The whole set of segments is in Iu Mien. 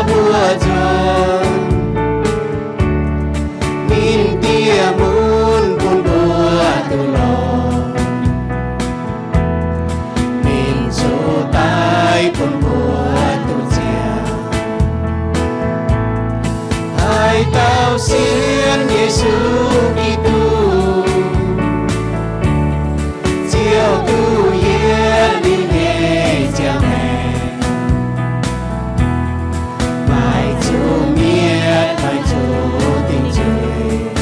mbuo nzuonx. Ninh diex mun bun mbuo duqv longx, ninh zuqc daiv bun mbuo duqv nziaauc. Haaix dauh sienx Yesu Giduc, ziouc duqv yietc liuz nyei ziangh maengc, maiv zuqc mietc, maiv zuqc dingc zuiz,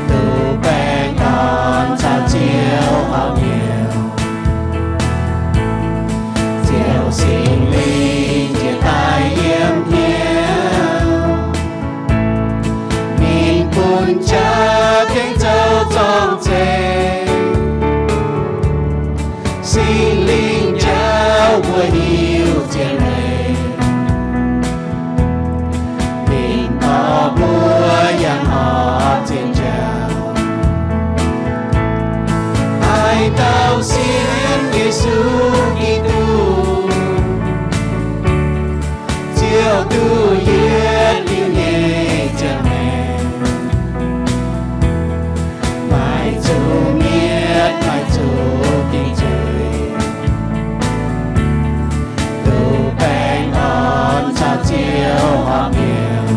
duqv baengh orn caux Ziouv horpc hnyouv. Ziouv Singx Lingh njiec daaih yiem hnyouv, ninh bun jaav tengx zoux zorng-zengx. Singx Lingh jauv mbuo hiuv zien leiz, ninh dorh mbuo yangh horpc zien jauv. Haaix dauh sienx Yesu Giduc, ziouc duqv yietc liuz nyei ziangh maengc, maiv zuqc mietc, maiv zuqc dingc zuiz, duqv baengh orn caux Ziouv horpc hnyouv.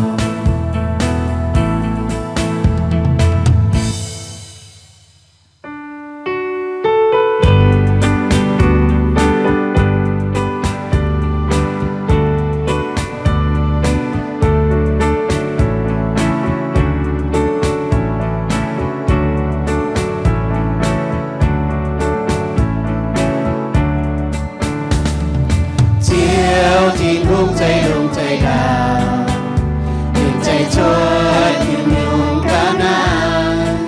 Ziouv Tin-Hungh zeiz lungh zeiz ndau, ninh zeiz cuotv nyungc-nyungc ga'naaiv,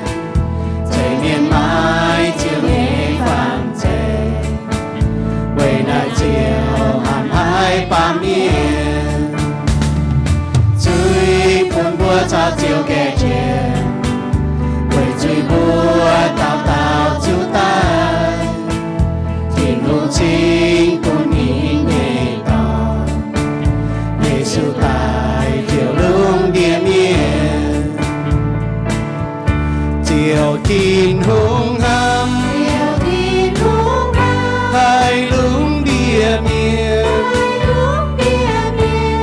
zeiz mienh maiv Ziouv nyei fangx zeiv. Weic naaiv Ziouv hnamv haiz baamh mienh, zuiz bun mbuo caux Ziouv gaengh jiex, weic zuiz mbuo dauh dauh zuqc daiv. Tin-Hungh cingx bun ninh nyei Dorn, Yesu, daaih ziouc lungh ndiev mienh. Ziouv Tin-Hungh hnamv haiz lungh ndiev mienh,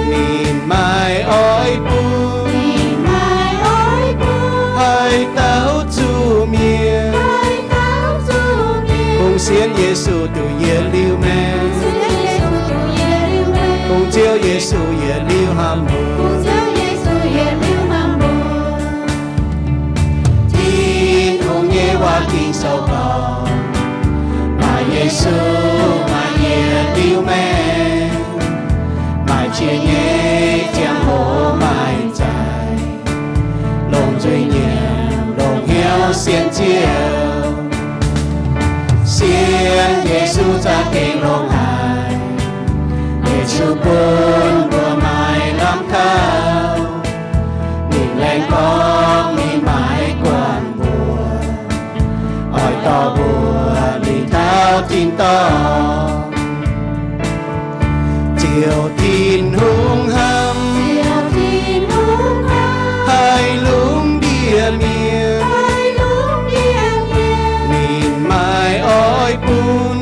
ninh maaih oix bun haaix dauh zuqc mienh. Kungx sienx Yesu duqv yietc liuz maengc, kungx Ziouv Yesu yietc liuz hnamv mbuo. Tin-Hungh nyei waac Ging-Sou gorngv, maaih Yesu maaih yietc liuz maengc, maaih qiex nyei ziangh hoc maaih zaih, longc nzuih nyiemc longc hnyouv sienx Ziouv. Sienx Yesu za'gengh longx haic. Yesu bun mbuo maaih lamh kaux. Ninh laengz gorngv ninh maiv guangc mbuo, oix dorh mbuo mingh taux tin-dorngh. Ziouv Tin-Hungh hnamv haiz lungh ndiev mienh, ninh maaih oix bun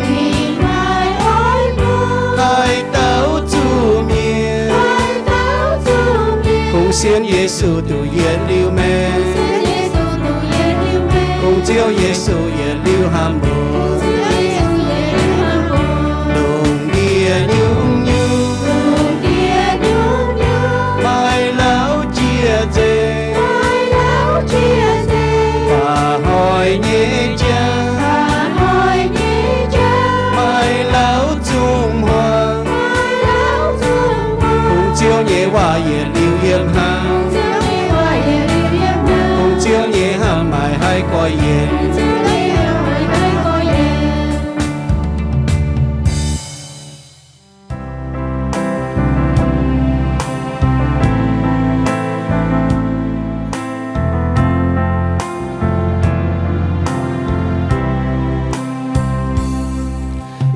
haaix dauh zuqc mienh. Kungx sienx Yesu duqv yietc liuz maengc, kungx Ziouv Yesu yietc liuz hnamv mbuo. Lungh ndiev nyungc-nyungc maaih lauh jiex nzengc, baac hoic nyei jauv maaih lauh zungv hmuangx. Kungx Ziouv nyei waac yietc liuz yiem hnangv, kungx Ziouv nyei hnamv maaih haiz gorx-youz.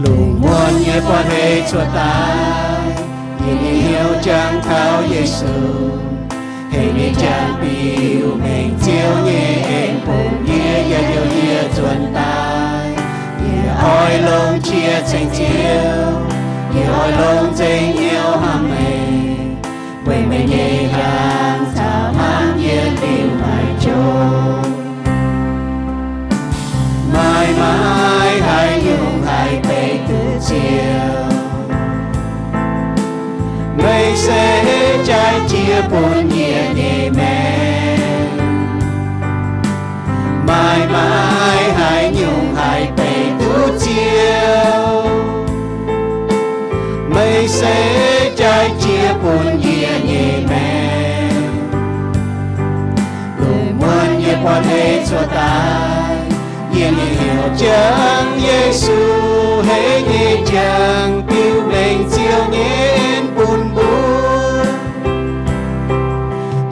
Lungh muonz nyei buatc hei cuotv daaih, Yie nyei hnyouv jangx taux Yesu, heuc ninh jangx biux mengh Ziouv nyei en bun yie, yaac heuc yie nzuonx daaih. Yie oix longc qiex ceng Ziouv, yie oix longc nzengc hnyouv hnamv meih, weic meih nyei hnyangx caux hnamv yie liuz maiv jomc. Maaih maaih haaix nyungc haih beiv duqv Ziouv, meih se jaaix jiex bun yie nyei maengc. Maaih maaih haaix nyungc haih beiv duqv Ziouv, meih se jaaix jiex bun yie nyei maengc. Lungh muonz yie buatc heix cuotv daaih, yie nyei hnyouv jangx Yesu, heix nyei jangx biux mengh Ziouv nyei en bun mbuo.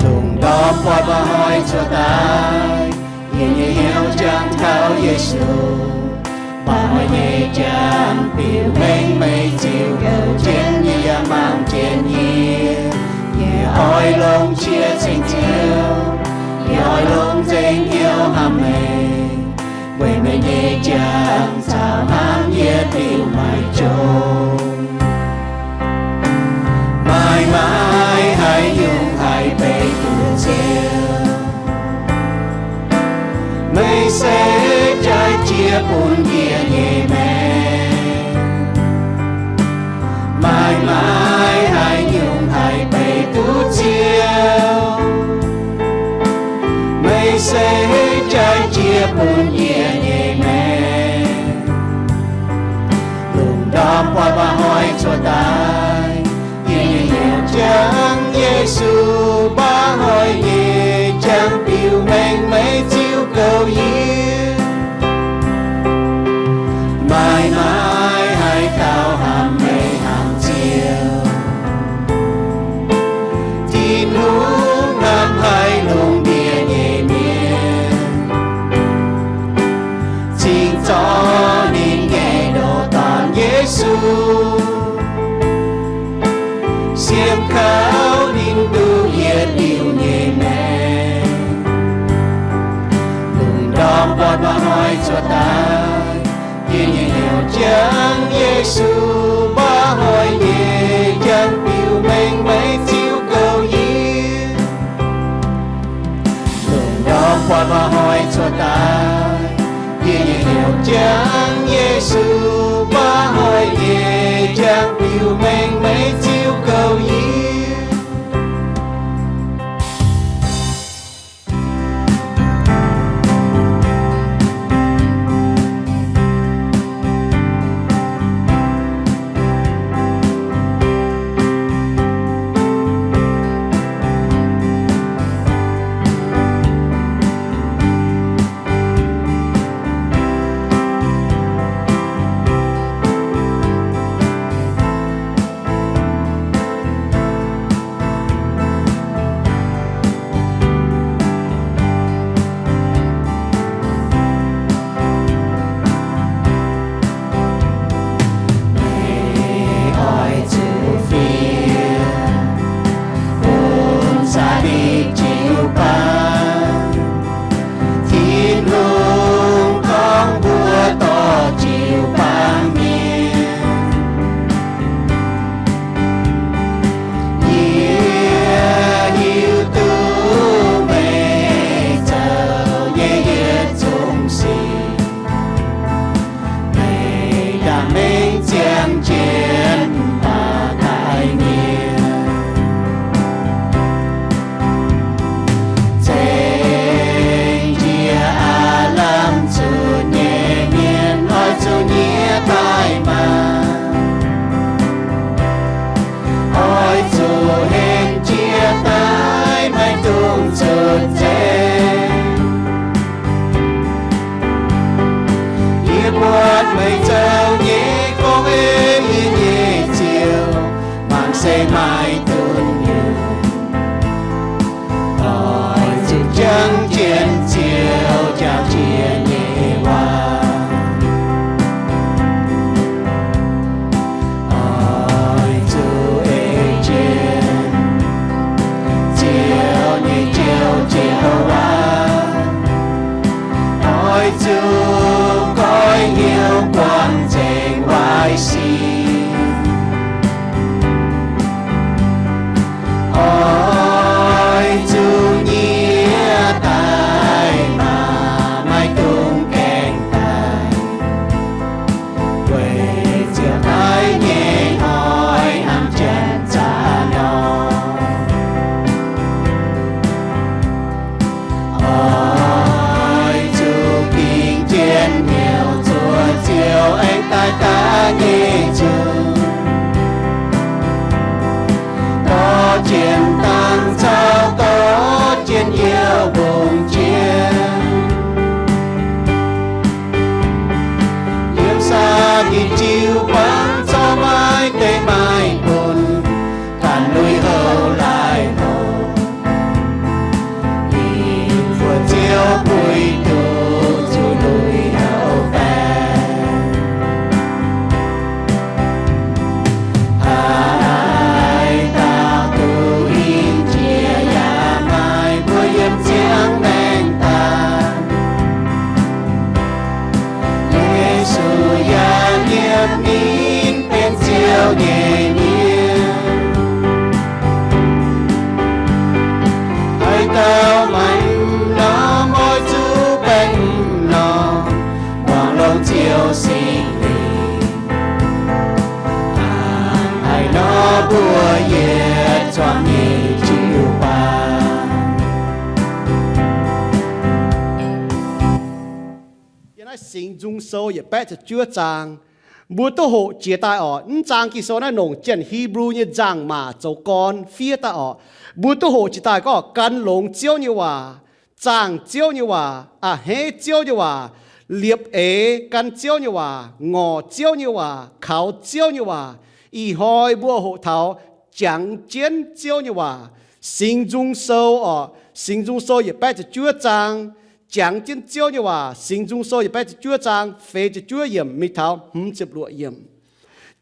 Lungh ndorm buatc mba'hnoi cuotv daaih, yie nyei hnyouv jangx taux Yesu, mba'hnoi nyei jangx biux mengh meih ziux gouv jienv yie, yaac mangc jienv yie. Yie oix longc qiex ceng Ziouv, yie oix longc nzengc hnyouv hnamv meih, weic meih nyei jangx caux hnamv yie liuz maiv jomc. Maaih maaih haaix nyungc haih beiv duqv Ziouv, meih se jaaix jiex bun yie nyei maengc. Maaih maaih haaix nyungc haih beiv duqv Ziouv, meih se jaaix jiex bun yie nyei maengc. Lungh ndorm buatc mba'hnoi cuotv daaih, yie nyei hnyouv jangx Yesu, mba'hnoi nyei jangx biux mengh meih ziux gouv yie. Maaih maaih haaix dauh hnamv meih hnangv Ziouv, Tin-Hungh hnamv haic lungh ndiev nyei mienh, cingx zorqv ninh nyei ndoh dorn Yesu, siemv kaux ninh nduqc yietc liuh nyei maengc. Lungh ndorm buatc mba'hnoi cuotv daaih, yie nyei hnyouv jangx Yesu, mba'hnoi nyei jangx biux mengh meih ziux gouv yie. Lungh ndorm buatc mba'hnoi cuotv daaih, yie nyei hnyouv jangx Yesu, mba'hnoi nyei jangx biux mengh meih ziux gouv yie. Mbuo yietc zuangx nyei jiu-baang. Yiem naaiv Singx Nzung Sou yietc baeqv ziepc juov zaang, mbuo duqv hoqc jiex daaih orqc. Mv zaang Ging-Sou naaiv longc Janx-Hipv^lu nyei nzangc-maac zoux gorn fiev daaih orqc. Mbuo duqv hoqc jiex daaih gorngv gan longx Ziouv nyei waac, zaangh Ziouv nyei waac, a'hneiv Ziouv nyei waac, liepc eix gan Ziouv nyei waac, ngorc Ziouv nyei waac, kaux Ziouv nyei waac. Ih hnoi mbuo hoqc taux jangx jienv Ziouv nyei waac. Singx Nzung Sou orqc, Singx Nzung Sou yietc baeqv ziepc juov zaang, jangx jienv Ziouv nyei waac. Singx Nzung Sou yietc baeqv ziepc juov zaang feix ziepc juov yiemc mingh taux hmz ziepc luoqc yiemc.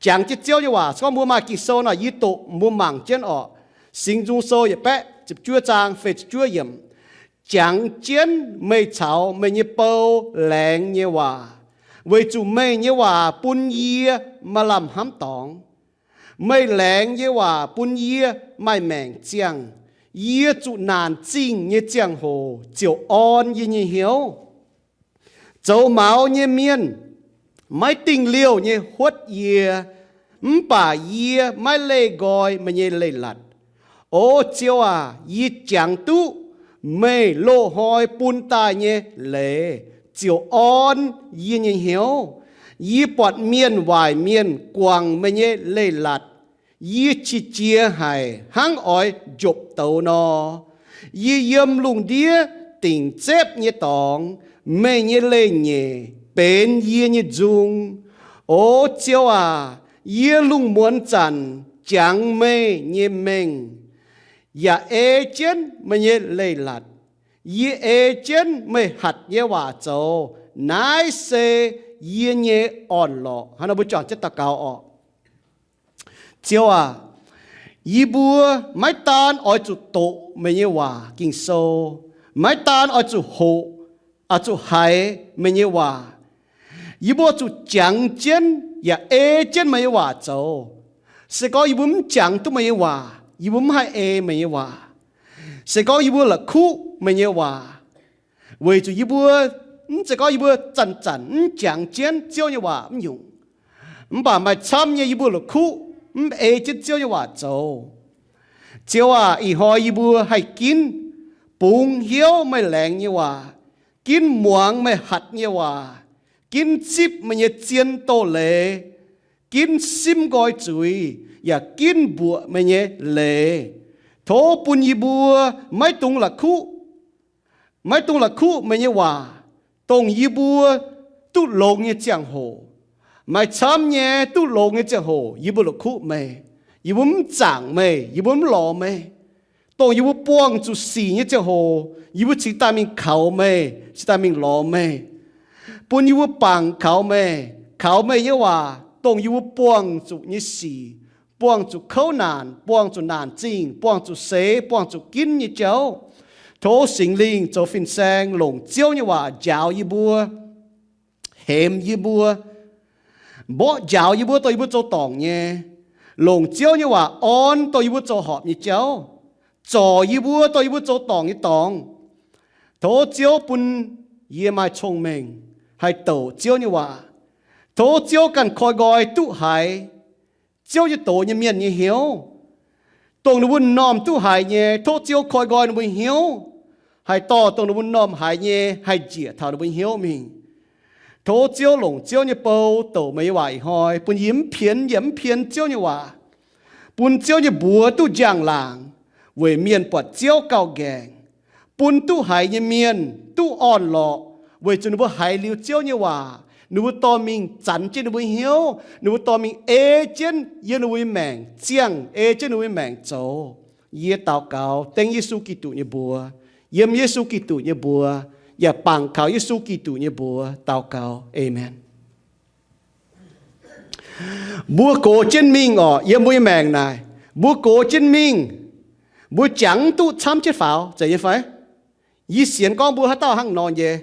Jangx jienv Ziouv nyei waac. Se gorngv mbuo maaih Ging-Sou nor, yie doqc mbuo mangc jienv orqc. Singx Nzung Sou yietc baeqv ziepc juov zaang feix ziepc juov yiemc. Jangx jienv meih caux meih nyei bou laengz nyei waac, weic zuqc meih nyei waac bun yie maaih lamh hnamv dorngx. Meih laengz nyei waac bun yie maaih maengc ziangh. Yie zuqc naanc zingh nyei ziangh hoc ziouc orn yie nyei hnyouv. Zoux maux nyei mienh maiv dingh liouh nyei huotv yie, mv baac yie maiv leih nqoi meih nyei leiz-latc. O Ziouv aac, yie jangx duqv meih loz-hnoi bun daaih nyei leiz ziouc orn yie nyei hnyouv. Yie buatc mienh waaic mienh guangc meih nyei leiz-latc, yie qiex jiez haic hnangv oix njopc douz nor. Yie yiem lungh ndiev dingc zepv nyei dorngx, meih nyei leiz-nyeic benx yie nyei nzung. O Ziouv aac, yie lungh muonz zanc jangx meih nyei mengh, yaac ei jienv meih nyei leiz-latc. Yie ei jienv meih hatc nyei waac zoux. Naaiv se yie nyei orn-lorqc. Hnangv naaiv mbuo juangc jienv daux gaux orqc. Ziouv aac, yie mbuo maiv daan oix zuqc doqc meih nyei waac, Ging-Sou, maiv daan oix zuqc hoqc, oix zuqc haiz meih nyei waac. Yie mbuo zuqc jangx jienv yaac ei jienv meih nyei waac zoux. Se gorngv yie mbuo mv jangx duqv meih nyei waac, yie mbuo mv haih ei meih nyei waac. Se gorngv yie mbuo la'kuqv meih nyei waac, weic zuqc yie mbuo, mv zeiz gorngv yie mbuo zanc-zanc mv jangx jienv Ziouv nyei waac mv nyungc, mv baac maaih camv nyei yie mbuo la'kuqv mv ei jienv Ziouv nyei waac zoux. Ziouv aac, ih hnoi yie mbuo haih ginv bungx hnyouv meih laengz nyei waac, ginv muangx meih hatc nyei waac, ginv zipv meih nyei zien doz-leiz, ginv simv nqoi zuiz, yaac ginv mbuoqc meih nyei leiz. Tov bun yie mbuo maiv dungx la'kuqv, maiv dungx la'kuqv meih nyei waac, dongh yie mbuo duqv longx nyei ziangh hoc. Maaih camv nyei duqv longx nyei ziangh hoc yie mbuo la'kuqv meih, yie mbuo mv zaangc meih, yie mbuo mv lorz meih. Dongh yie mbuo buangh zuqc sic nyei ziangh hoc, yie mbuo cingx daaih mingh kaux meih, cingx daaih mingh lorz meih, bun yie mbuo bangc kaux meih, kaux meih nyei waac, dongh yie mbuo buangh zuqc nyei sic, buangh zuqc kouv naanc, buangh zuqc naanc zingh, buangh zuqc seix, buangh zuqc ginv nyei jauv. Tov Singx Lingh zoux fin-saeng longc Ziouv nyei waac njaaux yie mbuo, hemx yie mbuo, mborqv njaaux yie mbuo, dongh yie mbuo zoux dorngc nyei, longc Ziouv nyei waac orn, dongh yie mbuo zoux horpc nyei jauv, zorc yie mbuo, dongh yie mbuo zoux dorngc nyei dorngx. Tov Ziouv bun yie maaih cong-mengh haih douc Ziouv nyei waac. Tov Ziouv ganh koi nqoi duqv haiz Ziouv nyei doz nyei mienh nyei hnyouv. Dongh ninh mbuo m'normh duqv haiz nyei, tov Ziouv koi nqoi ninh mbuo hnyouv, haih dorh dongh ninh mbuo m'normh haiz nyei haih njiec taux ninh mbuo hnyouv mingh. Tov Ziouv longc Ziouv nyei bou douc meih nyei waac ih hnoi, bun yie mv pienx yaac mv pien Ziouv nyei waac, bun Ziouv nyei mbuox duqv njang-laangc, weic mienh buatc Ziouv gauh nqaengc, bun duqv haiz nyei mienh duqv orn-lorqc, weic zuqc ninh mbuo haiz liuz Ziouv nyei waac, ninh mbuo dorh mingh zanx jienv ninh mbuo hnyouv, ninh mbuo dorh mingh ei jienv yiem ninh mbuo nyei maengc ziangh, ei jienv ninh mbuo nyei maengc zoux. Yie daux gaux dengv Yesu Giduc nyei mbuox, yiem Yesu Giduc nyei mbuox, yaac bangc kaux Yesu Giduc nyei mbuox daux gaux. Aamen. Mbuo gox jienv mingh orqc, yiem mbuo nyei maengc naaic, mbuo gox jienv mingh, mbuo jangx mv duqv camv jienv faaux, zeiz nyei fai? Yie sienx gorngv mbuo haaix dauh hnangv nor nyei.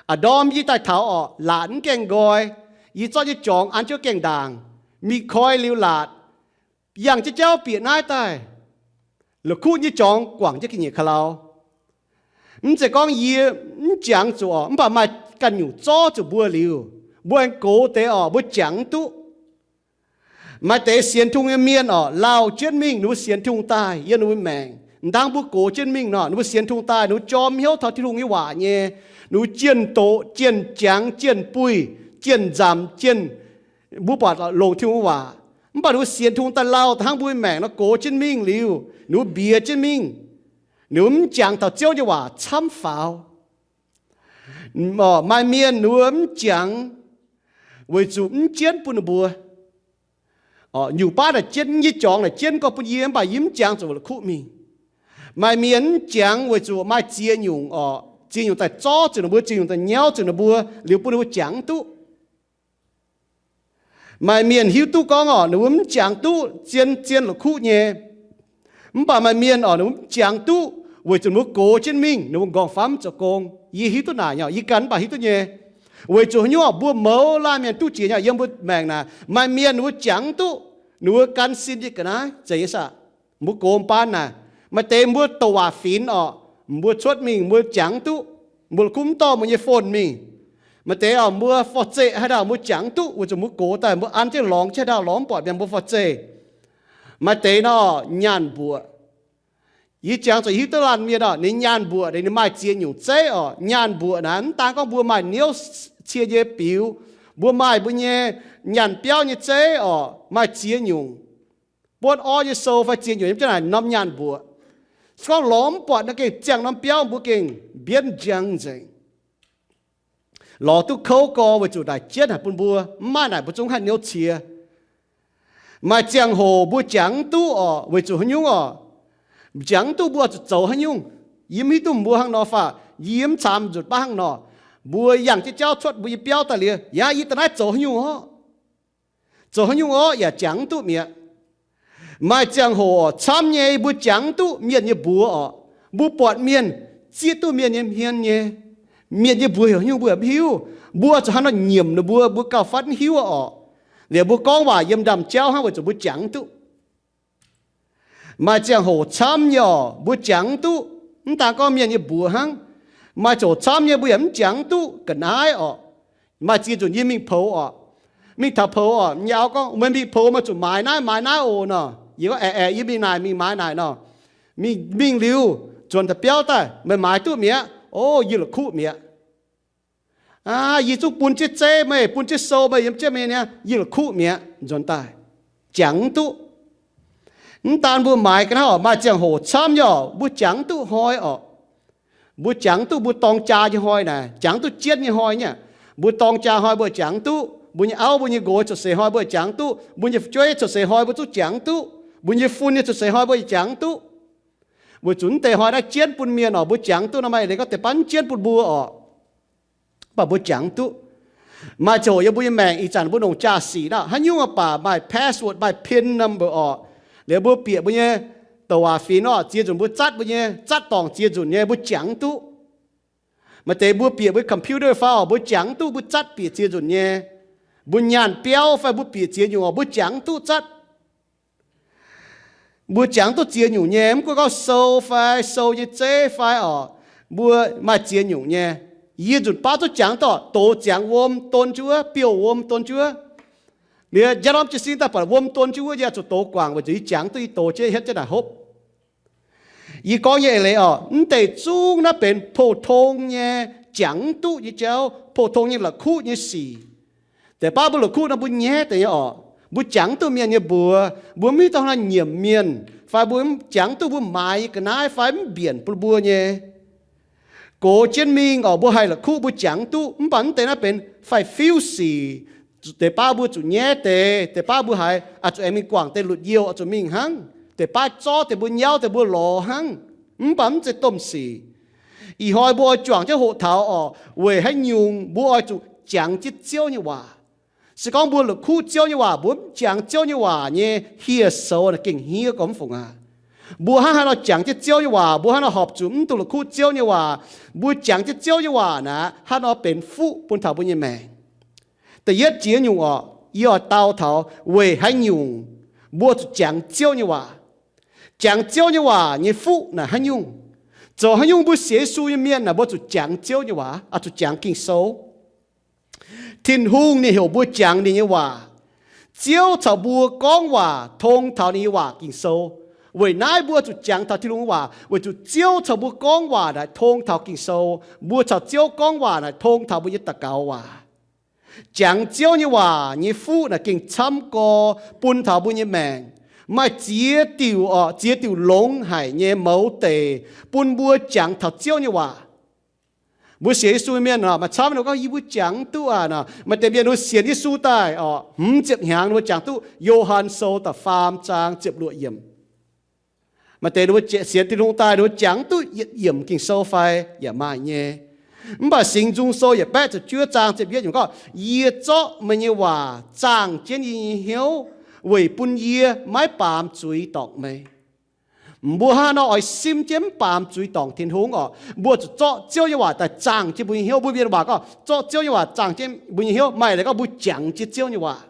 A'ndorm yie daaih taux orqc, laatc mv gaengh nqoi, yie zorqv nyei jorngx an jienv gaengh ndaangc, mingh koi liuz laatc, yangh jienv jauv bieqc naaiv daaih, la'kuqv nyei jorngx guangc jienv ga'nyiec ka'lau. Mv zeiz gorngv yie mv jangx zuqc orqc, mv baac maaih ganh nyungc zorv zuqc mbuo liuz, mbuo aengx gox deix orqc, mbuo jangx mv duqv. Maaih deix sienx Tin-Hungh nyei mienh orqc, lauh jienv mingh ninh mbuo sienx Tin-Hungh daaih yiem ninh mbuo maengc. Hnangv mbuo gox jienv mingh nor, ninh mbuo sienx Tin-Hungh daaih, ninh mbuo jorm hnyouv taux Tin-Hungh nyei waac nyei, ninh mbuo jienh doqc, jienh jangx, jienh buih, jienh nzamc, jienh, mbuo buatc longc Tin-Hungh nyei waac. Mv baac ninh mbuo sienx Tin-Hungh daaih lauh daaih hnangv mbuo nyei maengc nor, gox jienv mingh liuz, ninh mbuo mbiauz jienv mingh, ninh mbuo mv jangx taux Ziouv nyei waac camv faaux. Maaih mienh ninh mbuo mv jangx weic zuqc mv jienv bun ninh mbuo. Nyungc baav naaic jienv, yie jorngx naaic jienv gorngv bun yie, mv baac yie mv jangx zuqc la'kuqv mingh. Maaih mienh mv jangx weic zuqc maaih ziex nyungc orqc, ziex nyungc daaih zorv zuqc ninh mbuo, ziex nyungc daaih nyauv zuqc ninh mbuo, liuz bun ninh mbuo jangx duqv. Maaih mienh hiuv duqv gorngv orqc, ninh mbuo mv jangx duqv zien, zien la'kuqv nyei. Mv baac maaih mienh orqc, ninh mbuo mv jangx duqv weic zuqc ninh mbuo gox jienv mingh, ninh mbuo nqorngv-famv zoux gong. Yie hiuv duqv naaic nyei, yie ganh mv baac hiuv duqv nyei. Weic zuqc haaix nyungc orqc, mbuo mouz laanh mienh duqv jiex nyei, yiem mbuo maengc naaic maaih mienh ninh mbuo jangx duqv ninh mbuo gan sin nyei ga'naaiv zeiz nyei saah. Mbuo gox baan naaic, maaih deix mbuo douc waac finx orqc, mbuo cuotv mingh mbuo jangx duqv, mbuo la'kuqv mv dorh mbuo nyei phone mingh. Maaih deix orqc, mbuo forv-zeqv haaix dauh mbuo jangx duqv weic zuqc mbuo gox daaih mbuo an jienv lorngx jienv haaix dauh lorngx mv buatc mienh mbuo forv-zeqv. Maaih deix nor nyaanh mbuoqc. Yie jangx zuqc hiuv duqv laanh mienh orqc, ninh nyaanh mbuoqc, ninh maaih ziex nyungc zeiv orqc. Nyaanh mbuoqc naaic mv daan gorngv mbuo maaih niouv cie nyei biux, mbuo maaih mbuo nyei nyaanh biauv nyei zeiv orqc, maaih ziex nyungc. Buonv orv nyei sou fai ziex nyungc yiem jienv naaic norm nyaanh mbuoqc. Se gorngv lorngx mv buatc nor gengh ziangh norm biauv mbuo gengh mbienv njang nzengc. Lorz duqv kouv gorx weic zuqc naaic jienv haic bun mbuo, mv maaih naaic mbuo zungv haih niouv cie. Maaih ziangh hoc mbuo jangx duqv orqc, weic zuqc haaix nyungc orqc, jangx duqv mbuo zuqc zoux haaix nyungc. Yie mv hiuv duqv mbuo hnangv nor fai, yie mv caamx nzunc baav hnangv nor. Mbuo yangh jienv jauv cuotv mbuo nyei biauv daaih liuz, yaac yie daaih naaiv zoux haaix nyungc orqc, zoux haaix nyungc orqc, yaac jangx duqv mi'aqv. Maaih ziangh hoc camv nyei mbuo jangx duqv mienh nyei mbuox orqc. Mbuo buatc mienh zieqv duqv mienh nyei hmien nyei, mienh nyei mbuox heuc haaix nyungc mbuo yaac mv hiuv. Mbuo zuqc hnangv nor nyiemc ninh mbuo, mbuo gauh fatv mv hiuv orqc. Liuz mbuo gorngv waac yiem ndaamv-jauv hnangv weic zuqc mbuo jangx duqv. Maaih ziangh hoc camv nyei orqc, mbuo jangx duqv mv daan gorngv mienh nyei mbuox hnangv. Maaih ziangh hoc camv nyei mbuo yaac mv jangx duqv ga'naaiv orqc. Maaih ziex nzunc yie mingh poux orqc, mingh taux poux orqc, nyei auv gorngv, meih mingh poux meih zuqc maaiz naaiv maaiz naaiv oc nor. Yie gorngv, aeqv, aeqv, yie mingh naaic mingh maaiz naaic nor. Mingh, mingh liuz, nzuonx daaih biauv daaih, meih maaiz duqv mi'aqv. O, yie la'kuqv mi'aqv. Aa, yie zungv bun jienv zeiv meih, bun jienv sou meih yiem jienv meih niaa, yie la'kuqv mi'aqv. Nzuonx daaih, jangx mv duqv. Mv daan mbuo maaiz ga'naaiv orqc, maaih ziangh hoc camv nyei orqc, mbuo jangx duqv hnoi orqc. Mbuo jangx duqv mbuo dorng jaa nyei hnoi naaic, jangx duqv jienv nyei hnoi nyei aqv. Mbuo dorng jaa hnoi mbuo jangx duqv, mbuo nyei auv mbuo nyei nqox cuotv seix hnoi mbuo jangx duqv, mbuo nyei fu'jueiv cuotv seix hnoi mbuo zungv jangx duqv, mbuo nyei fun nyei cuotv seix hnoi mbuo yaac jangx duqv. Weic zuqc mv deix hnoi naaiv jienv bun mienh orqc, mbuo jangx duqv nor, maaih leiz gorngv deix baav mv jienv bun mbuo orqc, mv baac mbuo jangx duqv. Maaih ziangh hoc yiem mbuo nyei maengc ih zanc mbuo longc jaa-sic nor, haaix nyungc baac maaih password, maaih pin number orqc. Liuz mbuo bieqc mbuo nyei douc waac fingx orqc, ziex nzunc mbuo zatv mbuo nyei, zatv dorngc ziex nzunc nyei mbuo jangx duqv. Maaih deix mbuo bieqc mbuo computer fai orqc, mbuo jangx duqv mbuo zatv bieqc ziex nzunc nyei. Mbuo nyaanh biauv fai mbuo bieqc ziex nyungc orqc, mbuo jangx duqv zatv. Mbuo jangx duqv ziex nyungc nyei, mv gunv gorngv sou fai sou nyei zeiv fai orqc, mbuo maaih ziex nyungc nyei. Yie nzunc baav duqv jangx duqv orqc, douz ziangx wuom don jienv wuov, biouv wuom don jienv wuov. Liuz njang norm jiez sin daaih buatc wuom don jienv wuov, yie zuqc douz guangc weic zuqc yie jangx duqv, yie douz jienv hietv jienv naaic hopv. Yie gorngv nyei eix leiz orqc, mv deix zungv naaiv benx pou-tong nyei jangx duqv nyei jauv, pou-tong nyei la'kuqv nyei sic. Deix baav mbuo la'kuqv nor mbuo nyaiv deix nyei orqc. Mbuo jangx duqv mienh nyei mbuox, mbuo mv hiuv duqv hnangv nor nyiemc mienh, fai mbuo jangx duqv mbuo maaiz nyei ga'naaiv fai mv mbienc bun mbuo nyei. Gox jienv mingh orqc, mbuo haih la'kuqv mbuo jangx duqv, mv baac mv deix naaiv benx faix-fiuv sic. Deix baav mbuo zuqc nyaiv deix, deix baav mbuo haiz oix zuqc aengx mingh guangc deix lutc youh oix zuqc mingh hnangv. Deix baav zorqv deix mbuo nyauv deix mbuo lorz hnangv. Mv baac mv zeiz domh sic. Ih hnoi mbuo oix juangc jienv hoqc taux orqc, weic haaix nyungc mbuo oix zuqc jangx jienv Ziouv nyei waac. Se gorngv mbuo la'kuqv Ziouv nyei waac, mbuo mv jangx Ziouv nyei waac nyei, hieh soux naaic gengh hniev gormx fungc aqv. Mbuo hnangv haaix nor jangx jienv Ziouv nyei waac, mbuo hnangv haaix nor horpc zuqc mv dungx la'kuqv Ziouv nyei waac. Mbuo jangx jienv Ziouv nyei waac naaic, hnangv haaix nor benx fuqv bun taux mbuo nyei maengc. Da'yietv jiex nyungc orqc, yie oix dau taux weic haaix nyungc mbuo zuqc jangx Ziouv nyei waac. Jangx Ziouv nyei waac nyei fuqv naaic haaix nyungc? Zoux haaix nyungc mbuo sienx Yesu nyei mienh naaic mbuo zuqc jangx Ziouv nyei waac, oix zuqc jangx Ging-Sou? Tin-Hungh ninh heuc mbuo jangx ninh nyei waac. Ziouv caux mbuo gorngv waac tong taux ninh nyei waac Ging-Sou. Weic naaiv mbuo zuqc jangx taux Tin-Hungh nyei waac, weic zuqc Ziouv caux mbuo gorngv waac naaic tong taux Ging-Sou. Mbuo caux Ziouv gorngv waac naaic tong taux mbuo nyei daux gaux waac. Jangx Ziouv nyei waac nyei fuqv naaic gengh camv gorx bun taux mbuo nyei maengc. Maaih ziex diuc, ziex diuc longx haic nyei mouz deic bun mbuo jangx taux Ziouv nyei waac. Mbuo sienx Yesu mienh, maaih camv ninh gorngv, yie mbuo jangx mv duqv aqv nor. Maaih deix mienh ninh sienx Yesu daaih oc, hmz ziepc hnyangx ninh mbuo jangx duqv Yo^han Sou da'faam zaang ziepc luoqc yiemc. Maaih deix ninh mbuo sienx Tin-Hungh daaih ninh mbuo jangx mv duqv yietc yiemc Ging-Sou fai? Yaac maaih nyei. Mv baac Singx Nzung Sou yietc baeqv ziepc juov zaang ziepc yietv yiemc gorngv, yie zorqv meih nyei waac zaangh jienv yie nyei hnyouv, weic bun yie maiv baamz zuiz dorngc meih. Mbuo hnangv nor oix simv jienv mv baamz zuiz dorngc Tin-Hungh oc, mbuo zuqc zorqv Ziouv nyei waac daaih zaangh jienv mbuo nyei hnyouv. Mbuo mienh waac gorngv, zorqv Ziouv nyei waac zaangh jienv mbuo nyei hnyouv. Maaih leiz gorngv mbuo jangx jienv Ziouv nyei waac.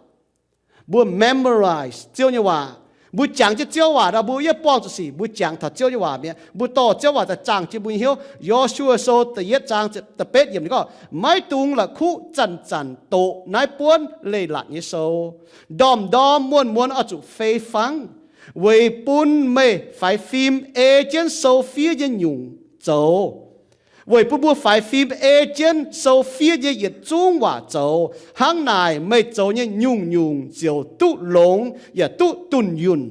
Mbuo memorize Ziouv nyei waac. Mbuo jangx jienv Ziouv waac nor, mbuo yaac buangh zuqc sic mbuo jangx taux Ziouv nyei waac mi'aqv. Mbuo dorh Ziouv waac daaih zaangh jienv mbuo nyei hnyouv. Yosua Sou da'yietv zaang da'betv yiemc ninh gorngv, maiv dungx la'kuqv zanc-zanc doqc naaiv buonv leiz-latc nyei sou. Ndorm-ndorm muonz-muonz oix zuqc fei fangv, weic bun meih faix fim ei jienv sou fiev nyei nyungc zoux. Weic bun mbuo faix fim ei jienv sou fiev nyei yietc zungv waac zoux. Hnangv naaic meih zoux nyei nyungc-nyungc ziouc duqv longx yaac duqv dunh yunh.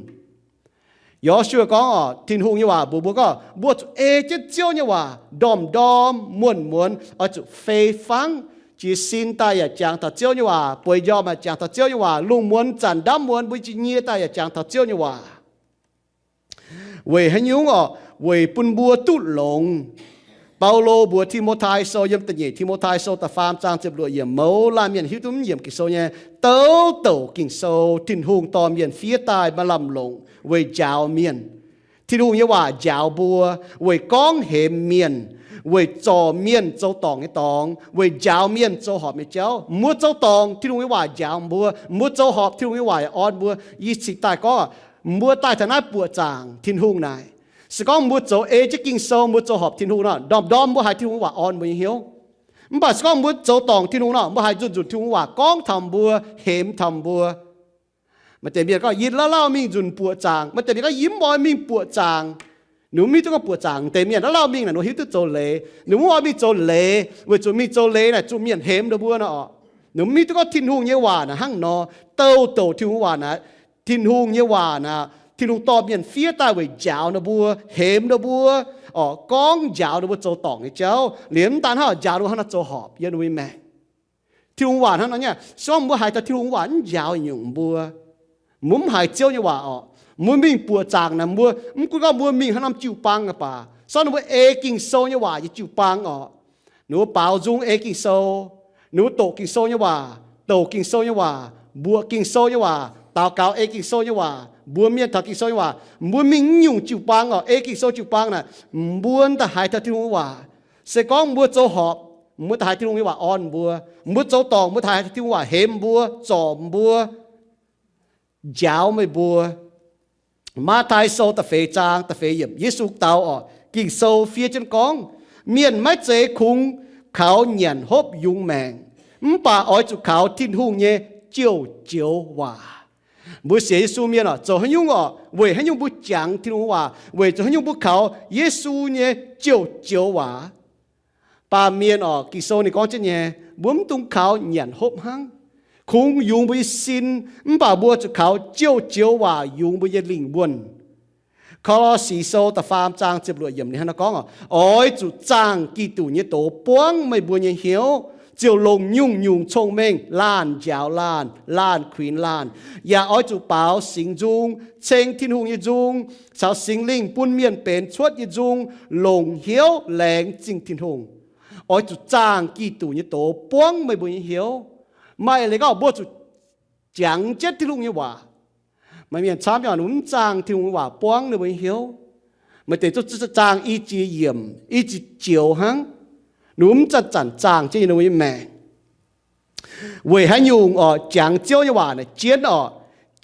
Yosua gorngv oc, Tin-Hungh nyei waac mbuox mbuo gorngv, mbuo zuqc ei jienv Ziouv nyei waac ndorm-ndorm muonz-muonz oix zuqc fei fangv. Jiez sin daaih yaac jangx taux Ziouv nyei waac. Bueix njormh yaac jangx taux Ziouv nyei waac. Lungh muonz zanc ndamv muonz mbuo njien-youh daaih yaac jangx taux Ziouv nyei waac. Weic haaix nyungc orqc? Weic bun mbuo duqv longx. Baulo mbuox Ti^mo^tai Sou yiem da'nyeic Ti^mo^tai Sou da'faam zaang ziepc luoqc yiemc, mouz laanh mienh hiuv duqv mv yiemc Ging-Sou nyei, douc douc Ging-Sou Tin-Hungh dorh mienh fiev daaih maaih lamh longc weic njaaux mienh. Tin-Hungh nyei waac njaaux mbuo weic gorngv hemx mienh, weic zorc mienh zoux dorngc nyei dorngx, weic njaaux mienh zoux horpc nyei jauv. Mbuo zoux dorngc, Tin-Hungh nyei waac njaaux mbuo. Mbuo zoux horpc, Tin-Hungh nyei waac orn mbuo. Yie cingx daaih gorngv, mbuo daaih taux naaiv buoqc zaangc Tin-Hungh naaic, se gorngv mbuo zoux ei jienv Ging-Sou, mbuo zoux horpc Tin-Hungh nor, ndorm-ndorm mbuo haiz Tin-Hungh waac orn mbuo nyei hnyouv. Mv baac se gorngv mbuo zoux dorngc Tin-Hungh nor, mbuo haiz nzunc-nzunc Tin-Hungh waac gorngv taux mbuo, hemx taux mbuo. Maaih deix mienh gorngv, yie lauh lauh mingh nzunc buoqc zaangc. Maaih deix mienh gorngv, yie mv oix mingh buoqc zaangc. Ninh mv hiuv duqv gorngv buoqc zaangc. Deix mienh lauh lauh mingh naaic, ninh hiuv duqv zoux leiz. Ninh mv oix mingh zoux leiz, weic zuqc mingh zoux leiz naaic zuqc mienh hemx ninh mbuo nor orqc. Ninh mv hiuv duqv gorngv Tin-Hungh nyei waac naaic hnangv nor. Douc douc Tin-Hungh waac naaic, Tin-Hungh nyei waac naaic, Tin-Hungh dorh mienh fiev daaih weic njaaux ninh mbuo, hemx ninh mbuo, orqc, gorngv njaaux ninh mbuo zoux dorngc nyei jauv. Liemh mv daan hnangv, njaaux ninh mbuo hnangv nor zoux horpc yiem ninh mbuo nyei maengc. Tin-Hungh waac hnangv nor nyei, se gorngv mbuo haiz taux Tin-Hungh waac mv njaaux nyungc mbuo, mbuo mv haiz Ziouv nyei waac orqc, mbuo mingh buoqc zaangc naaic, mbuo mv gunv gorngv mbuo mingh haaix norm jiu-baang aqv baac, se gorngv ninh mbuo ei Ging-Sou nyei waac nyei jiu-baang orqc, ninh mbuo baaux nzung ei Ging-Sou, ninh mbuo doqc Ging-Sou nyei waac, douc Ging-Sou nyei waac, mbuoqc Ging-Sou nyei waac, daux gaux ei Ging-Sou nyei waac, mbuox mienh taux Ging-Sou nyei waac, mbuo mingh mv nyungc jiu-baang orqc, ei Ging-Sou jiu-baang naaic, mbuo daaih haiz taux Tin-Hungh nyei waac. Se gorngv mbuo zoux horpc, mbuo daaih haiz Tin-Hungh nyei waac orn mbuo. Mbuo zoux dorngc, mbuo daaih haiz Tin-Hungh waac hemx mbuo, zorc mbuo, njaaux meih mbuo. Matv^tai Sou da'feix zaang da'feix yiemc, Yesu dau orqc, Ging-Sou fiev jienv gorngv, mienh maiv zeiz kungx kaux nyanc hopv yungz maengc, mv baac oix zuqc kaux Tin-Hungh nyei joux-joux waac. Mbuo sienx Yesu mienh orqc, zoux haaix nyungc orqc? Weic haaix nyungc mbuo jangx Tin-Hungh waac? Weic zuqc haaix nyungc mbuo kaux Yesu nyei joux-joux waac? Baamh mienh orqc, Ging-Sou ninh gorngv jienv nyei, mbuo mv dungx kaux nyanc hopv hnangv. Kungx yungz mbuo nyei sin, mv baac mbuo zuqc kaux joux-joux waac yungz mbuo nyei lingh wuonh. Ko^lo^si Sou da'faam zaang ziepc luoqc yiemc ninh hnangv naaiv gorngv orqc, oix zuqc zaangh Giduc nyei doz buangv meih mbuo nyei hnyouv, ziouc longc nyungc-nyungc cong-mengh laanh njaaux laanh, laanh kuinx laanh. Yaac oix zuqc baaux Singx Nzung, ceng Tin-Hungh nyei nzung caux Singx Lingh bun mienh benx cuotv nyei nzung, longc hnyouv laengz zingh Tin-Hungh. Oix zuqc zaangh Giduc nyei doz buangv meih mbuo nyei hnyouv. Maaih leiz gorngv mbuo zuqc jangx jienv Tin-Hungh nyei waac. Maaih mienh camv nyei, ninh mbuo mv zaangh Tin-Hungh nyei waac buangv ninh mbuo nyei hnyouv. Maaih deix zuqc zaangh i jiex yiemc, i jiex joux hnangv. Ninh mbuo mv zanc-zanc zaangh jienv ninh mbuo nyei maengc. Weic haaix nyungc orqc? Jangx Ziouv nyei waac naaic jienv orqc.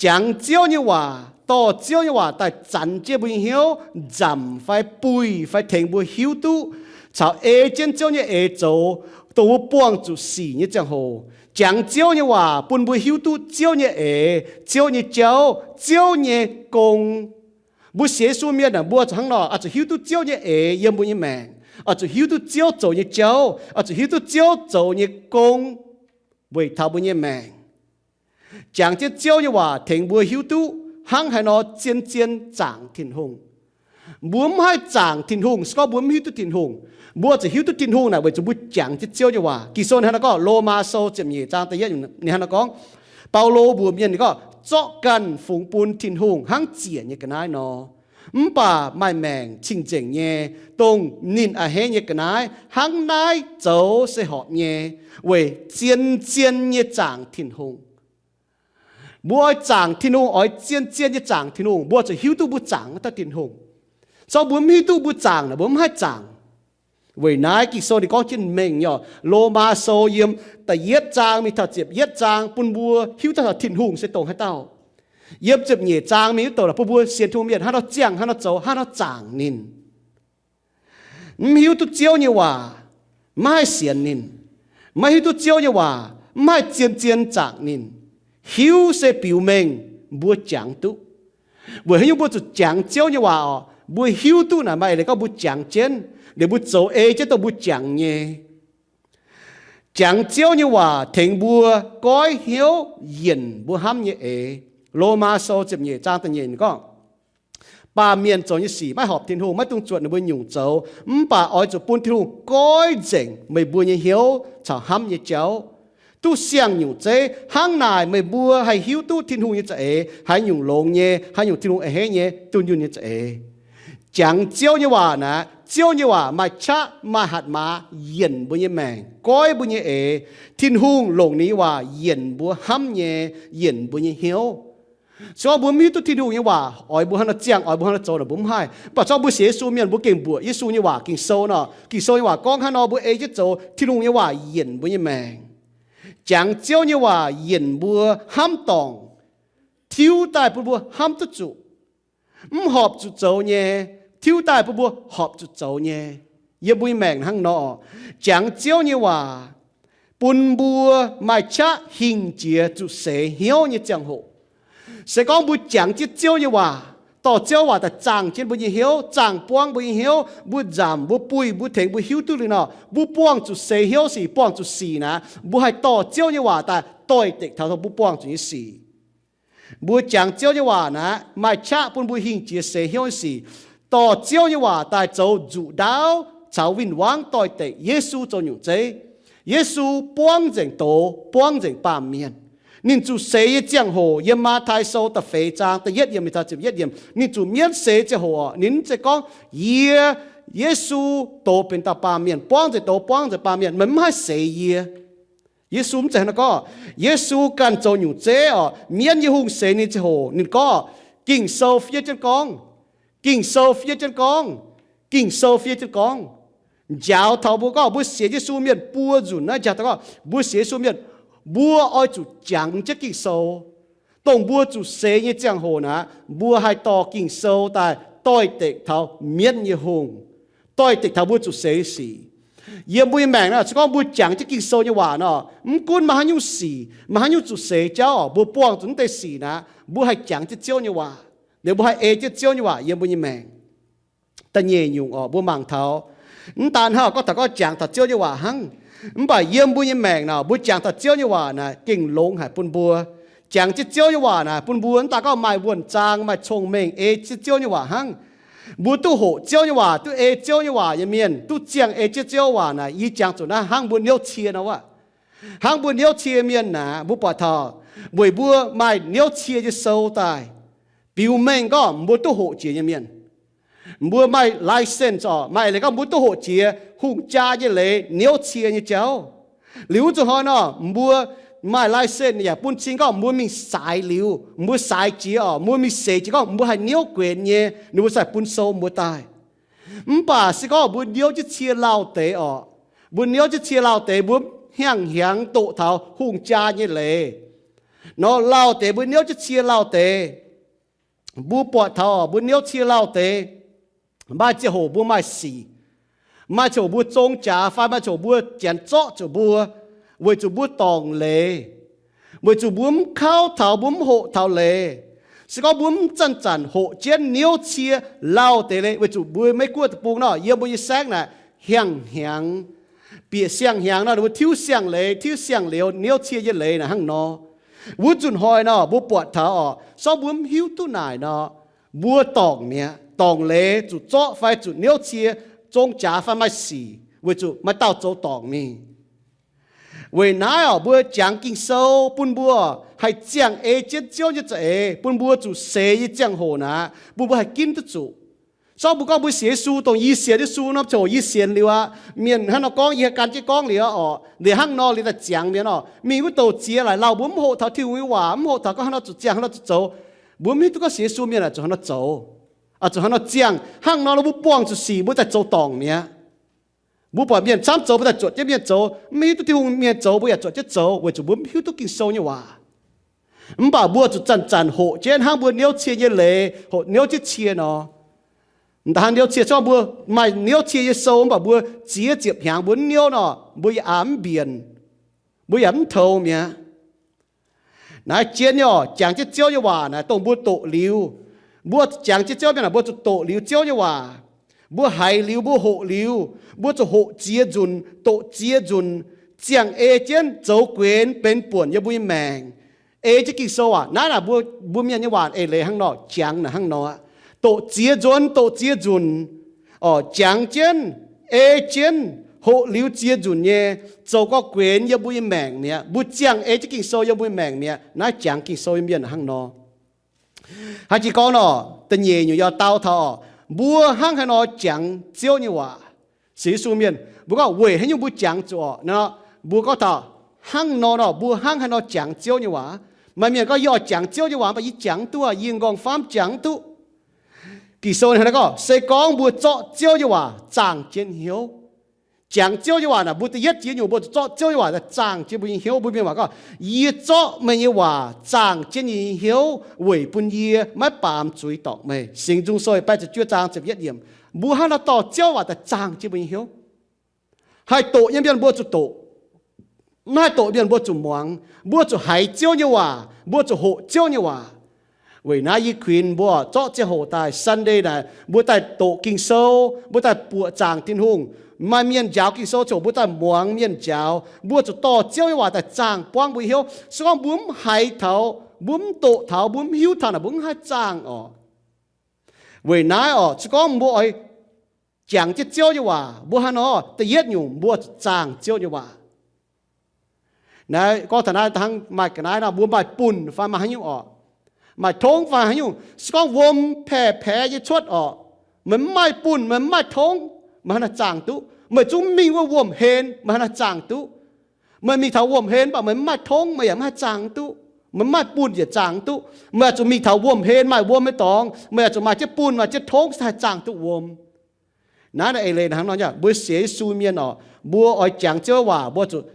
Jangx Ziouv nyei waac, dorh Ziouv nyei waac daaih zanx jienv mbuo nyei hnyouv, nzamc fai buih fai tengx mbuo hiuv duqv caux ei jienv Ziouv nyei eix zoux, dongh mbuo buangh zuqc sic nyei ziangh hoc, Jangx Ziouv nyei waac bun mbuo hiuv duqv Ziouv nyei eix, Ziouv nyei jauv, Ziouv nyei gong. Mbuo sienx Yesu mienh aah, mbuo zuqc hnangv nor, oix zuqc hiuv duqv Ziouv nyei eix yiem mbuo nyei maengc, oix zuqc hiuv duqv Ziouv zoux nyei jauv, oix zuqc hiuv duqv Ziouv zoux nyei gong weic taux mbuo nyei maengc. Jangx jienv Ziouv nyei waac tengx mbuo hiuv duqv hnangv haaix nor zien-zien zaangc Tin-Hungh. Mbuo mv haih zaangc Tin-Hungh se gorngv mbuo mv hiuv duqv Tin-Hungh. Mbuo zuqc hiuv duqv Tin-Hungh naaic weic zuqc mbuo jangx jienv Ziouv nyei waac. Ging-Sou hnangv nor gorngv, Lomaa Sou ziepc nyeic zaang da'yietv ninh hnangv nor gorngv, Baulo mbuox mienh ninh gorngv, zorqv ganh fungx bun Tin-Hungh hnangv ziec nyei ga'naaiv nor. Mv baac maaih maengc cing-nzengc nyei, dongh ninh a'hneiv nyei ga'naaiv. Hnangv naaiv zoux se horpc nyei, weic zien-zien nyei zaangc Tin-Hungh. Mbuo oix zaangc Tin-Hungh, oix zien-zien nyei zaangc Tin-Hungh, mbuo zuqc hiuv duqv mbuo zaangc haaix dauh Tin-Hungh. Se gorngv mbuo mv hiuv duqv mbuo zaangc naaic, mbuo mv haih zaangc. Weic naaiv Ging-Sou ninh gorngv jienv mengh nyei, Lomaa Sou yiem da'yietv zaang mingh taux ziepc yietv zaang bun mbuo hiuv duqv taux Tin-Hungh se dongh haaix dauh. Yiem ziepc nyeic zaang mingh wuov douc naaic bun mbuo sienx Tin-Hungh mienh hnangv haaix nor ziangh, hnangv haaix nor zoux, hnangv haaix nor zaangc ninh. Mv hiuv duqv Ziouv nyei waac, maiv haih sienx ninh. Maiv hiuv duqv Ziouv nyei waac, mv haih zien-zien zaangc ninh. Hiuv se biux mengh mbuo jangx duqv. Weic haaix nyungc mbuo zuqc jangx Ziouv nyei waac oc? Mbuo hiuv duqv naaic maaih eix leiz gorngv mbuo jangx jienv, liuz mbuo zoux ei jienv dongh mbuo jangx nyei. Jangx Ziouv nyei waac tengx mbuo goiv hnyouv yienc mbuo hnamv nyei eix. Lomaa Sou ziepc nyeic zaang da'nyeic ninh gorngv, baamh mienh zoux nyei sic maiv horpc Tin-Hungh, maiv dungx zuotc ninh mbuo nyungc zoux. Mv baac oix zuqc bun Tin-Hungh goiv nzengc meih mbuo nyei hnyouv caux hnamv nyei jauv, duqv siang-nyungc zeiv. Hnangv naaic meih mbuo haih hiuv duqv Tin-Hungh nyei za'eix haaix nyungc longx nyei, haaix nyungc Tin-Hungh a'hneiv nyei, dunh yunh nyei za'eix. Jangx Ziouv nyei waac naaic, Ziouv nyei waac maaih qaqv maaih hatc maaz yienc mbuo nyei maengc, goiv mbuo nyei eix. Tin-Hungh longc ninh nyei waac yienc mbuo hnamv nyei, yienc mbuo nyei hnyouv. Se gorngv mbuo mv hiuv duqv Tin-Hungh nyei waac oix mbuo hnangv haaix nor ziangh, oix mbuo hnangv haaix nor zoux naaic, mbuo mv haih. Mv baac se gorngv mbuo sienx Yesu mienh, mbuo gengh mbuoqc Yesu nyei waac Ging-Sou nor, Ging-Sou nyei waac gorngv hnangv nor, mbuo ei jienv zoux, Tin-Hungh nyei waac yienc mbuo nyei maengc. Jangx Ziouv nyei waac yienc mbuo hnamv dorngc, tiuv daaih bun mbuo hnamv duqv zuqc. Mv horpc zuqc zoux nyei, tiuv daaih bun mbuo horpc zuqc zoux nyei. Yiem mbuo nyei maengc hnangv nor, jangx Ziouv nyei waac bun mbuo maaih qaqv hingh jiex zuqc seix hnyouv nyei ziangh hoc. Se gorngv mbuo jangx jienv Ziouv nyei waac, dorh Ziouv waac daaih zaangh jienv mbuo nyei hnyouv, zaangh buangv mbuo nyei hnyouv, mbuo nzamc, mbuo buih, mbuo tengx mbuo hiuv duqv liuz nor, mbuo buangh zuqc seix hnyouv sic, buangh zuqc sic naaic, mbuo haih dorh Ziouv nyei waac daaih doix-dekc taux mbuo buangh zuqc nyei sic. Mbuo jangx Ziouv nyei waac naaic, maaih qaqv bun mbuo hingh jiex seix hnyouv nyei sic, dorh Ziouv nyei waac daaih zoux nzuqc ndaauv caux win-wangv doix-dekc Yesu zoux nyungc zeiv. Yesu buangv nzengc doz, buangv nzengc baamh mienh. Ninh zuqc seix nyei ziangh hoc yiem Matv^tai Sou da'feix zaang da'yietv yiemc mingh taux ziepc yietv yiemc, ninh zuqc mienv seix ziangh hoc oc, ninh mv zeiz gorngv, Yie, Yesu, doz benx dauh baamh mienh, buangv nzengc doz, buangv nzengc baamh mienh, meih mv haih seix yie. Yesu mv zeiz hnangv naaiv gorngv. Yesu ganh zoux nyungc zeiv oc, mienv nyei hungh seix ninh ziangh hoc ninh gorngv, Ging-Sou fiev jienv gorngv, Ging-Sou fiev jienv gorngv, Ging-Sou fiev jienv gorngv. Njaaux taux mbuo gorngv mbuo sienx Yesu mienh buo nzunc naaiv, njaaux taux gorngv mbuo sienx Yesu mienh, mbuo oix zuqc jangx jienv Ging-Sou. Dongh mbuo zuqc seix nyei ziangh hoc naaic, mbuo haih dorh Ging-Sou daaih doix-dekc taux mienv nyei hungh, doix-dekc taux mbuo zuqc seix sic. Yiem mbuo nyei maengc naaic, se gorngv mbuo jangx jienv Ging-Sou nyei waac nor, mv gunv maaih haaix nyungc sic, maaih haaix nyungc zuqc seix jauv, mbuo buangh zuqc naaiv deix sic naaic, mbuo haih jangx jienv Ziouv nyei waac. Liuz mbuo haih ei jienv Ziouv nyei waac yiem mbuo nyei maengc. Da'nyeic nyungc oc, mbuo mangc taux, mv daan hnangv gorngv taux gorngv jangx taux Ziouv nyei waac hnangv, mv baac yiem mbuo nyei maengc naaic, mbuo jangx taux Ziouv nyei waac naaic gengh longx haic bun mbuo. Jangx jienv Ziouv nyei waac naaic bun mbuo mv daan gorngv maaih wuonh zaang, maaih cong-mengh ei jienv Ziouv nyei waac hnangv. Mbuo duqv hoqc Ziouv nyei waac, duqv ei Ziouv nyei waac nyei mienh, duqv ziangh ei jienv Ziouv waac naaic, yie jangx zuqc naaiv hnangv mbuo niouv cie nor wuov. Hnangv mbuo niouv cie mienh naaic, mbuo buatc taux weic mbuo maaih niouv cie nyei sou daaih, biux mengh gorngv mbuo duqv hoqc jiex nyei mienh. Mbuo maaih license oc, maaih leiz gorngv mbuo duqv hoqc jiex hungh jaa nyei leiz niouv cie nyei jauv. Liuz wuov zuqc hnoi nor, mbuo maaih license yaac bun cing gorngv mbuo mingh saaix liuz, mbuo saaix jiex oc, mbuo mingh seix jiex gorngv mbuo haih niouv guenx nyei, ninh mbuo sai bun sou mbuo daaih. Mv baac se gorngv mbuo niouv jienv cie lauh deix oc, mbuo niouv jienv cie lauh deix, mbuo hnyangx-hnyangx doqc taux hungh jaa nyei leiz nor, lauh deix mbuo niouv jienv cie lauh deix, mbuo buatc taux mbuo niouv cie lauh deix, maaih ziangh hoc mbuo maaih sic, maaih ziangh hoc mbuo zong jaax fai maaih ziangh hoc mbuo janx zorqv zuqc mbuo, weic zuqc mbuo dorngc leiz, weic zuqc mbuo mv kauv taux, mbuo mv hoqc taux leiz. Se gorngv mbuo mv zanc-zanc hoqc jienv niouv cie lauh deix leiz, weic zuqc mbuo Meiv Guoqv deic-bung nor, yiem mbuo nyei saengv naaic hiaang-hnyangx, bieqc siang-hnyangx nor, ninh mbuo tiuv siang-leiz, tiuv siang-liuz niouv cie nyei leiz naaic hnangv nor. Wuov nzunc hnoi nor, mbuo buatc taux oc, se gorngv mbuo mv hiuv duqv naaic nor, mbuo dorngc mi'aqv. Dorngc leiz zuqc zorqv fai zuqc niouv cie, zong jaax fai maaih sic, weic zuqc maaih dauh zoux dorngc mingh. Weic naaiv oc, mbuo jangx Ging-Sou bun mbuo haih ziangh ei jienv Ziouv nyei za'eix, bun mbuo zuqc seix nyei ziangh hoc naaic, bun mbuo haih ginv duqv zuqc. Se gorngv mbuo gorngv mbuo sienx Yesu, dongh yie sienx Yesu nor, ziouc yie sienx liuz aqv. Mienh hnangv nor gorngv, yie haih gan jienv gorngv liuz oc. Liuz hnangv nor liuz daaih ziangx mienh oc, mingh wuov douc ziex laaix lauh, mbuo mv hoqc taux Tin-Hungh nyei waac, mv hoqc taux gorngv haaix nor zuqc ziangh, haaix nor zuqc zoux. Mbuo mv hiuv duqv gorngv sienx Yesu mienh aah, zuqc haaix nor zoux, aah, zuqc haaix nor ziangh. Hnangv nor nor mbuo buangh zuqc sic, mbuo daaih zoux dorngc mi'aqv. Mbuo buatc mienh camv zoux, mbuo daaih zuotc jienv mienh zoux, mv hiuv duqv Tin-Hungh mienh zoux, mbuo yaac zuotc jienv zoux, weic zuqc mbuo mv hiuv duqv Ging-Sou nyei waac. Mv baac mbuo zuqc zanc-zanc hoqc jienv hnangv mbuo niouv cie nyei leiz, hoqc niouv jienv cie nor. M'daaih hnangv niouv cie, se gorngv mbuo maaih niouv cie nyei sou, mv baac mbuo ziex ziepc hnyangx mbuo mv niouv nor, mbuo yaac mv mbienc, mbuo yaac mv toux mi'aqv. Naaiv jien nyei oc, jangx jienv Ziouv nyei waac naaic dongh mbuo doqc liuz. Mbuo jangx jienv Ziouv mienh aah, mbuo zuqc doqc liuz Ziouv nyei waac. Mbuo haiz liuz, mbuo hoqc liuz, mbuo zuqc hoqc ziex nzunc, doqc ziex nzunc, ziangh ei jienv zoux guenx benx buonc yiem mbuo nyei maengc. Ei jienv Ging-Sou waac. Naaiv naaic mbuo, mbuo mienh nyei waac eix leiz hnangv nor, jangx naaic hnangv nor aqv. Doqc ziex nzunc, doqc ziex nzunc, oc, jangx jienv, ei jienv, hoqc liuz ziex nzunc nyei, zoux gau guenx yiem mbuo nyei maengc mi'aqv. Mbuo ziangh ei jienv Ging-Sou yiem mbuo nyei maengc mi'aqv. Naaiv jangx Ging-Sou nyei mienh hnangv nor. Haaix jiex gorngv nor, da'nyeic nyungc yaac dau taux oc, mbuo hnangv haaix nor jangx Ziouv nyei waac. Sienx Yesu mienh, mbuo gorngv weic haaix nyungc mbuo jangx zuqc oc? Nor, mbuo gorngv taux hnangv nor nor, mbuo hnangv haaix nor jangx Ziouv nyei waac. Maaih mienh gorngv, yie oix jangx Ziouv nyei waac, mv baac yie jangx mv duqv, yie m'nqorngv famv jangx mv duqv. Ging-Sou ninh gorngv, se gorngv mbuo zorqv Ziouv nyei waac zaangh jienv hnyouv. Jangx Ziouv nyei waac naaic, mbuo da'yietv jiex nyungc mbuo zuqc zorqv Ziouv nyei waac daaih zaangh jienv mbuo nyei hnyouv. Mbuo mienh waac gorngv, yie zorqv meih nyei waac zaangh jienv yie nyei hnyouv weic bun yie maiv baamz zuiz dorngc meih. Singx Nzung Sou baeqv ziepc juov zaang ziepc yietv yiemc. Mbuo hnangv haaix nor dorh Ziouv waac daaih zaangh jienv mbuo nyei hnyouv? Haih doqc nyei mienh mbuo zuqc doqc. Mv haih doqc mienh mbuo zuqc muangx. Mbuo zuqc haiz Ziouv nyei waac. Mbuo zuqc hoqc Ziouv nyei waac. Weic naaiv yie kuinx mbuo zorqv ziangh hoc daaih Sunday naaic, mbuo daaih doqc Ging-Sou, mbuo daaih buoqc zaangc Tin-Hungh. Maaih mienh njaaux Ging-Sou ziouc mbuo daaih muangx mienh njaaux. Mbuo zuqc dorh Ziouv nyei waac daaih zaangh buangv mbuo hnyouv. Se gorngv mbuo mv haiz taux, mbuo mv doqc taux, mbuo mv hiuv taux naaic, mbuo mv haih zaangh orqc. Weic naaiv orqc, se gorngv mbuo oix jangx jienv Ziouv nyei waac, mbuo hnangv nor, da'yietv nyungc mbuo zuqc zaangh Ziouv nyei waac. Naaiv gorngv taux naaiv hnangv maaih ga'naaiv nor, mbuo maaih bunh fai maaih haaix nyungc orqc, maaih tongv fai haaix nyungc, se gorngv wuom paeqv paeqv nyei cuotv orqc, meih mv maaih bunh, meih mv maaih tongv, meih hnangv haaix nor zaangh duqv? Meih zungv mingh wuov wuom-hlen, meih hnangv haaix nor zaangh duqv? Meih mingh taux wuom-hlen mv baac meih mv maaih tongv, meih yaac mv haih zaangh duqv. Meih mv maaih bunh yaac zaangh duqv. Meih yaac zuqc mingh taux wuom-hlen maaih wuom nyei dorngx, meih yaac zuqc maaih jienv bunh, maaih jienv tongv, se haih zaangh duqv wuom. Naaiv naaiv eix leiz hnangv nor, mbuo sienx Yesu mienh orqc, mbuo oix jangx Ziouv waac, mbuo zuqc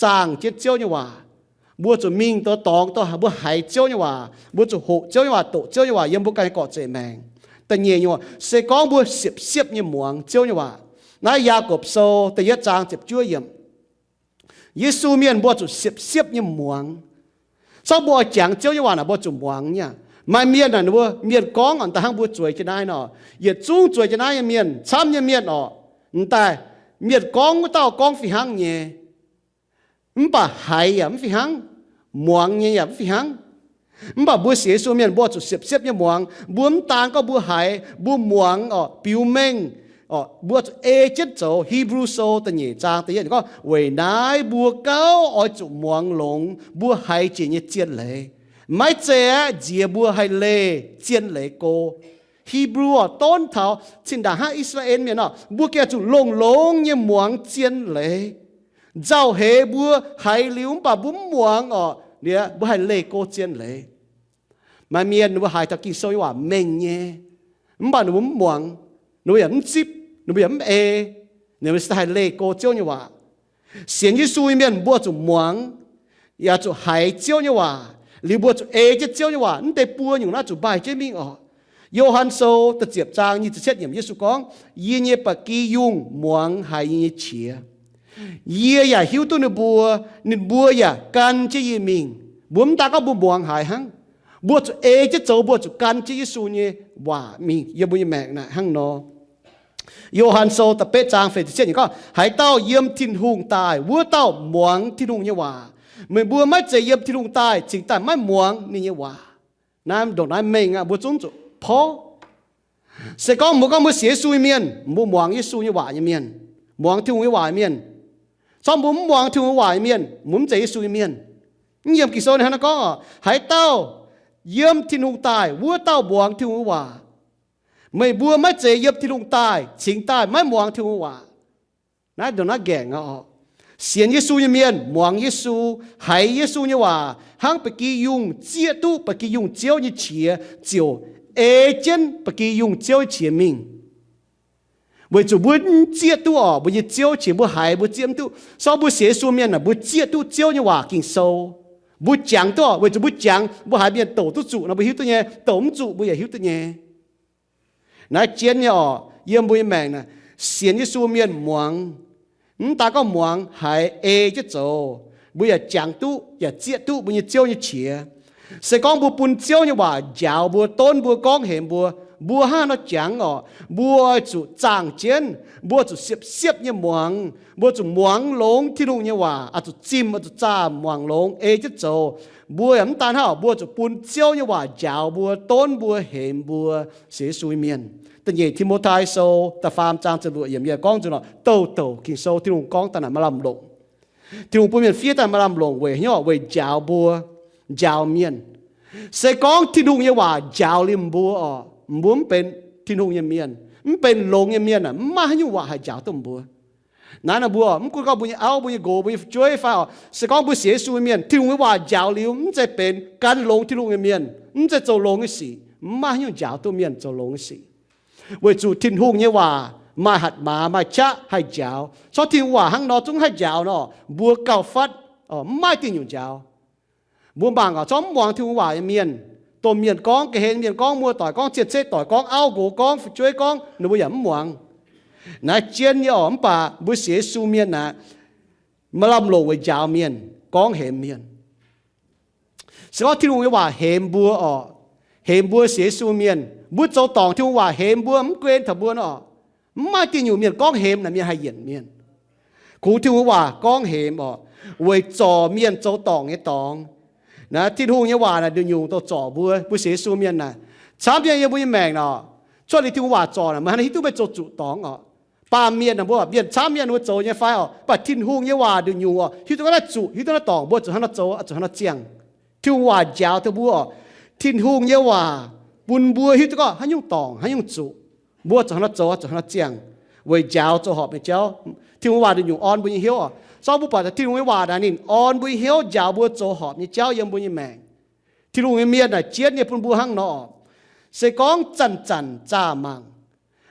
zaangh jienv Ziouv nyei waac. Mbuo zuqc mingh dongh dorngx, mbuo haiz Ziouv nyei waac, mbuo zuqc hoqc Ziouv nyei waac, doqc Ziouv nyei waac yiem mbuo ganh nyei gorqv-zeiv maengc. Da'nyeic nyungc, se gorngv mbuo siepv-siepv nyei muangx Ziouv nyei waac. Naaiv Yaagorpc Sou da'yietv zaang ziepc juov yiemc. Yesu mienh mbuo zuqc siepv-siepv nyei muangx. Zorqv mbuo oix jangx Ziouv nyei waac naaic, mbuo zuqc muangx nyei. Maaih mienh naaic, mbuo mienh gorngv orqc, da'hnangv mbuo zueiz jienv naaiv nor, yietc zungv zueiz jienv naaiv nyei mienh, camv nyei mienh orqc, m'daaih mienh gorngv wuov dauh gorngv fih hnangv nyei. Mv baac haiz yaac mv fih hnangv, muangx nyei yaac mv fih hnangv. Mv baac mbuo sienx Yesu mienh mbuo zuqc siepv-siepv nyei muangx. Mbuo mv daan gorngv mbuo haiz, mbuo muangx orqc, biux mengh orqc, mbuo zuqc ei jienv zoux. Hipv^lu Sou da'nyeic zaang da'yietv gorngv, weic naaiv mbuo gauh oix zuqc muangx longx mbuo haiz jiex nyei zien leiz. Maiv zeiz aeqv, nziex mbuo haih leih zien leiz go. Hipv^lu orqc, donv taux zinh ndaangc hnangv I^saa^laa^en Mienh orqc, mbuo gengh zuqc longx-longx nyei muangx zien leiz. Nzauh heix mbuo haiz liuz mv baac mbuo mv muangx orqc, liuz mbuo haih leih go zien leiz. Maaih mienh ninh mbuo haiz taux Ging-Sou nyei waac mengh nyei, mv baac ninh mbuo mv muangx, ninh mbuo yaac mv zipv, ninh mbuo yaac mv ei, ninh mbuo se haih leih go Ziouv nyei waac. Sienx Yesu nyei mienh mbuo zuqc muangx, yaac zuqc haiz Ziouv nyei waac, liuz mbuo zuqc ei jienv Ziouv nyei waac. Mv deix buo nyungc naaiv zuqc maaih jienv mingh orqc. Yo^han Sou da'ziepc zaang nyic ziepc cietv yiemc, Yesu gorngv, yie nyei ba'gi yungh muangx haiz yie nyei qiex. Yie yaac hiuv duqv ninh mbuo, ninh mbuo yaac gan jienv yie mingh. Mbuo mv daan gorngv mbuo muangx haiz hnangv, mbuo zuqc ei jienv zoux, mbuo zuqc gan jienv Yesu nyei waac mingh yiem mbuo nyei maengc naaic hnangv nor. Yo^han Sou da'betv zaang feix ziepc cietv yiemc gorngv, haaix dauh yiem Tin-Hungh daaih, wuov dauh muangx Tin-Hungh nyei waac. Meih mbuo maiv zeiz yiem Tin-Hungh daaih cingx daaih maiv muangx ninh nyei waac. Naaiv ndongc naaiv mengh aqv, mbuo zungv zuqc porv. Se gorngv mbuo gorngv mbuo sienx Yesu nyei mienh, mbuo muangx Yesu nyei waac nyei mienh, muangx Tin-Hungh nyei waac nyei mienh. Corc mbuo mv muangx Tin-Hungh nyei waac nyei mienh, mbuo mv zeiz Yesu nyei mienh. Mv yiem Ging-Sou naaiv hnangv naaiv gorngv, haaix dauh yiem Tin-Hungh daaih, wuov dauh muangx Tin-Hungh nyei waac. Meih mbuo maiv zeiz yiem Tin-Hungh daaih cingx daaih maiv muangx Tin-Hungh nyei waac. Naaiv ndongc naaiv nqaengc aqv. Sienx Yesu nyei mienh muangx Yesu, haiz Yesu nyei waac, hnangv ba'gi yungh zieqv duqv ba'gi yungh ziouv nyei qiex ziouc ei jienv ba'gi yungh ziouv nyei qiex mingh. Weic zuqc mbuo mv zieqv duqv orqc, mbuo nyei ziouv qiex, mbuo haiz mbuo zieqv mv duqv. Sorng mbuo sienx Yesu mienh aah, mbuo zieqv duqv Ziouv nyei waac Ging-Sou. Mbuo jangx duqv orqc, weic zuqc mbuo jangx, mbuo haiz mienh douc duqv zuqc nor mbuo hiuv duqv nyei, douc mv zuqc mbuo yaac hiuv duqv nyei. Naaiv jienv nyei orqc, yiem mbuo nyei maengc naaic, sienx Yesu mienh muangx, mv daan gorngv muangx, haiz ei jienv zoux, mbuo yaac jangx duqv yaac zieqv duqv mbuo nyei Ziouv nyei qiex. Se gorngv mbuo bun Ziouv nyei waac njaaux mbuo, donv mbuo, gorngv hemx mbuo, mbuo hnangv nor jangx orqc, mbuo oix zuqc zaangh jienv, mbuo zuqc siepv-siepv nyei muangx, mbuo zuqc muangx longx Tin-Hungh nyei waac, oix zuqc zimh, oix zuqc zaah, muangx longx, ei jienv zoux. Mbuo yaac mv daan hnangv, mbuo zuqc bun Ziouv nyei waac njaaux mbuo, donv mbuo, hemx mbuo, sienx Yesu nyei mienh. Da'nyeic Ti^mo^tai Sou da'faam zaang ziepc luoqc yiemc yaac gorngv nzunc orqc, douh douc Ging-Sou Tin-Hungh gorngv daaih naaic maaih lamh longc. Tin-Hungh bun mienh fiev daaih maaih lamh longc weic hnyouv, weic njaaux mbuo, njaaux mienh. Se gorngv Tin-Hungh nyei waac njaaux liuz mbuo orqc, mbuo mv benx Tin-Hungh nyei mienh, mv benx longx nyei mienh aah, mv maaih haaix nyungc waac haih njaaux duqv mbuo. Naaiv nor mbuo mv gunv gorngv mbuo nyei auv, mbuo nyei nqox, mbuo nyei fu'jueiv fai orqc, se gorngv mbuo sienx Yesu nyei mienh, Tin-Hungh nyei waac njaaux liuz mv zeiz benx gan longx Tin-Hungh nyei mienh, mv zeiz zoux longx nyei sic, mv maaih haaix nyungc njaaux duqv mienh zoux longx nyei sic. Weic zuqc Tin-Hungh nyei waac maaih hatc maaz, maaih qaqv haih njaaux. Corc Tin-Hungh waac hnangv nor zungv haih njaaux nor, mbuo gauh fatv, mv maaih diuh nyungc njaaux. Mbuo mangc orqc, corc mv muangx Tin-Hungh waac nyei mienh, domh mienh gorngv, ga'hlen mienh gorngv, muoz-doic gorngv, cien-ceqv doic gorngv, auv nqox gorngv, fu'jueiv gorngv, ninh mbuo yaac mv muangx. Naaiv jienv nyei orqc, mv baac mbuo sienx Yesu mienh naaic, maaih lamh longc weic njaaux mienh, gorngv hemx mienh. Se gorngv Tin-Hungh nyei waac hemx mbuo orqc, hemx mbuo sienx Yesu mienh, mbuo zoux dorngc Tin-Hungh waac hemx mbuo, mv guen taux mbuo nor, mv maaih diuh nyungc mienh gorngv hemx naaic mienh haih yienc mienh. Kungx Tin-Hungh waac gorngv hemx orqc, weic zorc mienh zoux dorngc nyei dorngx. Naaiv Tin-Hungh nyei waac naaic nduqc nyungc dongh zorc mbuo, mbuo sienx Yesu mienh naaic, camv nyei yiem mbuo nyei maengc orqc, cuotv liuz Tin-Hungh waac zorc naaic, meih hnangv hiuv duqv meih zoux zuqc dorngx orqc. Baamh mienh naaic, mbuo mienh camv mienh mbuo zoux nyei fai orqc, mv baac Tin-Hungh nyei waac nduqc nyungc orqc, hiuv duqv gorngv naaiv zuqc, hiuv duqv naaiv dorngc, mbuo zuqc hnangv nor zoux, zuqc hnangv nor ziangh. Tin-Hungh waac njaaux taux mbuo orqc, Tin-Hungh nyei waac bun mbuo hiuv duqv gorngv haaix nyungc dorngc, haaix nyungc zuqc, mbuo zuqc hnangv nor zoux, zuqc hnangv nor ziangh, weic njaaux zoux horpc nyei jauv. Tin-Hungh waac nduqc nyungc orn mbuo nyei hnyouv orqc. Zorqv mbuo buatc taux Tin-Hungh nyei waac naaic ninh orn mbuo nyei hnyouv, njaaux mbuo zoux horpc nyei jauv yiem mbuo nyei maengc. Tin-Hungh nyei mienh naaic jienv nyei bun mbuo hnangv nor, se gorngv zanc-zanc zaah mangc.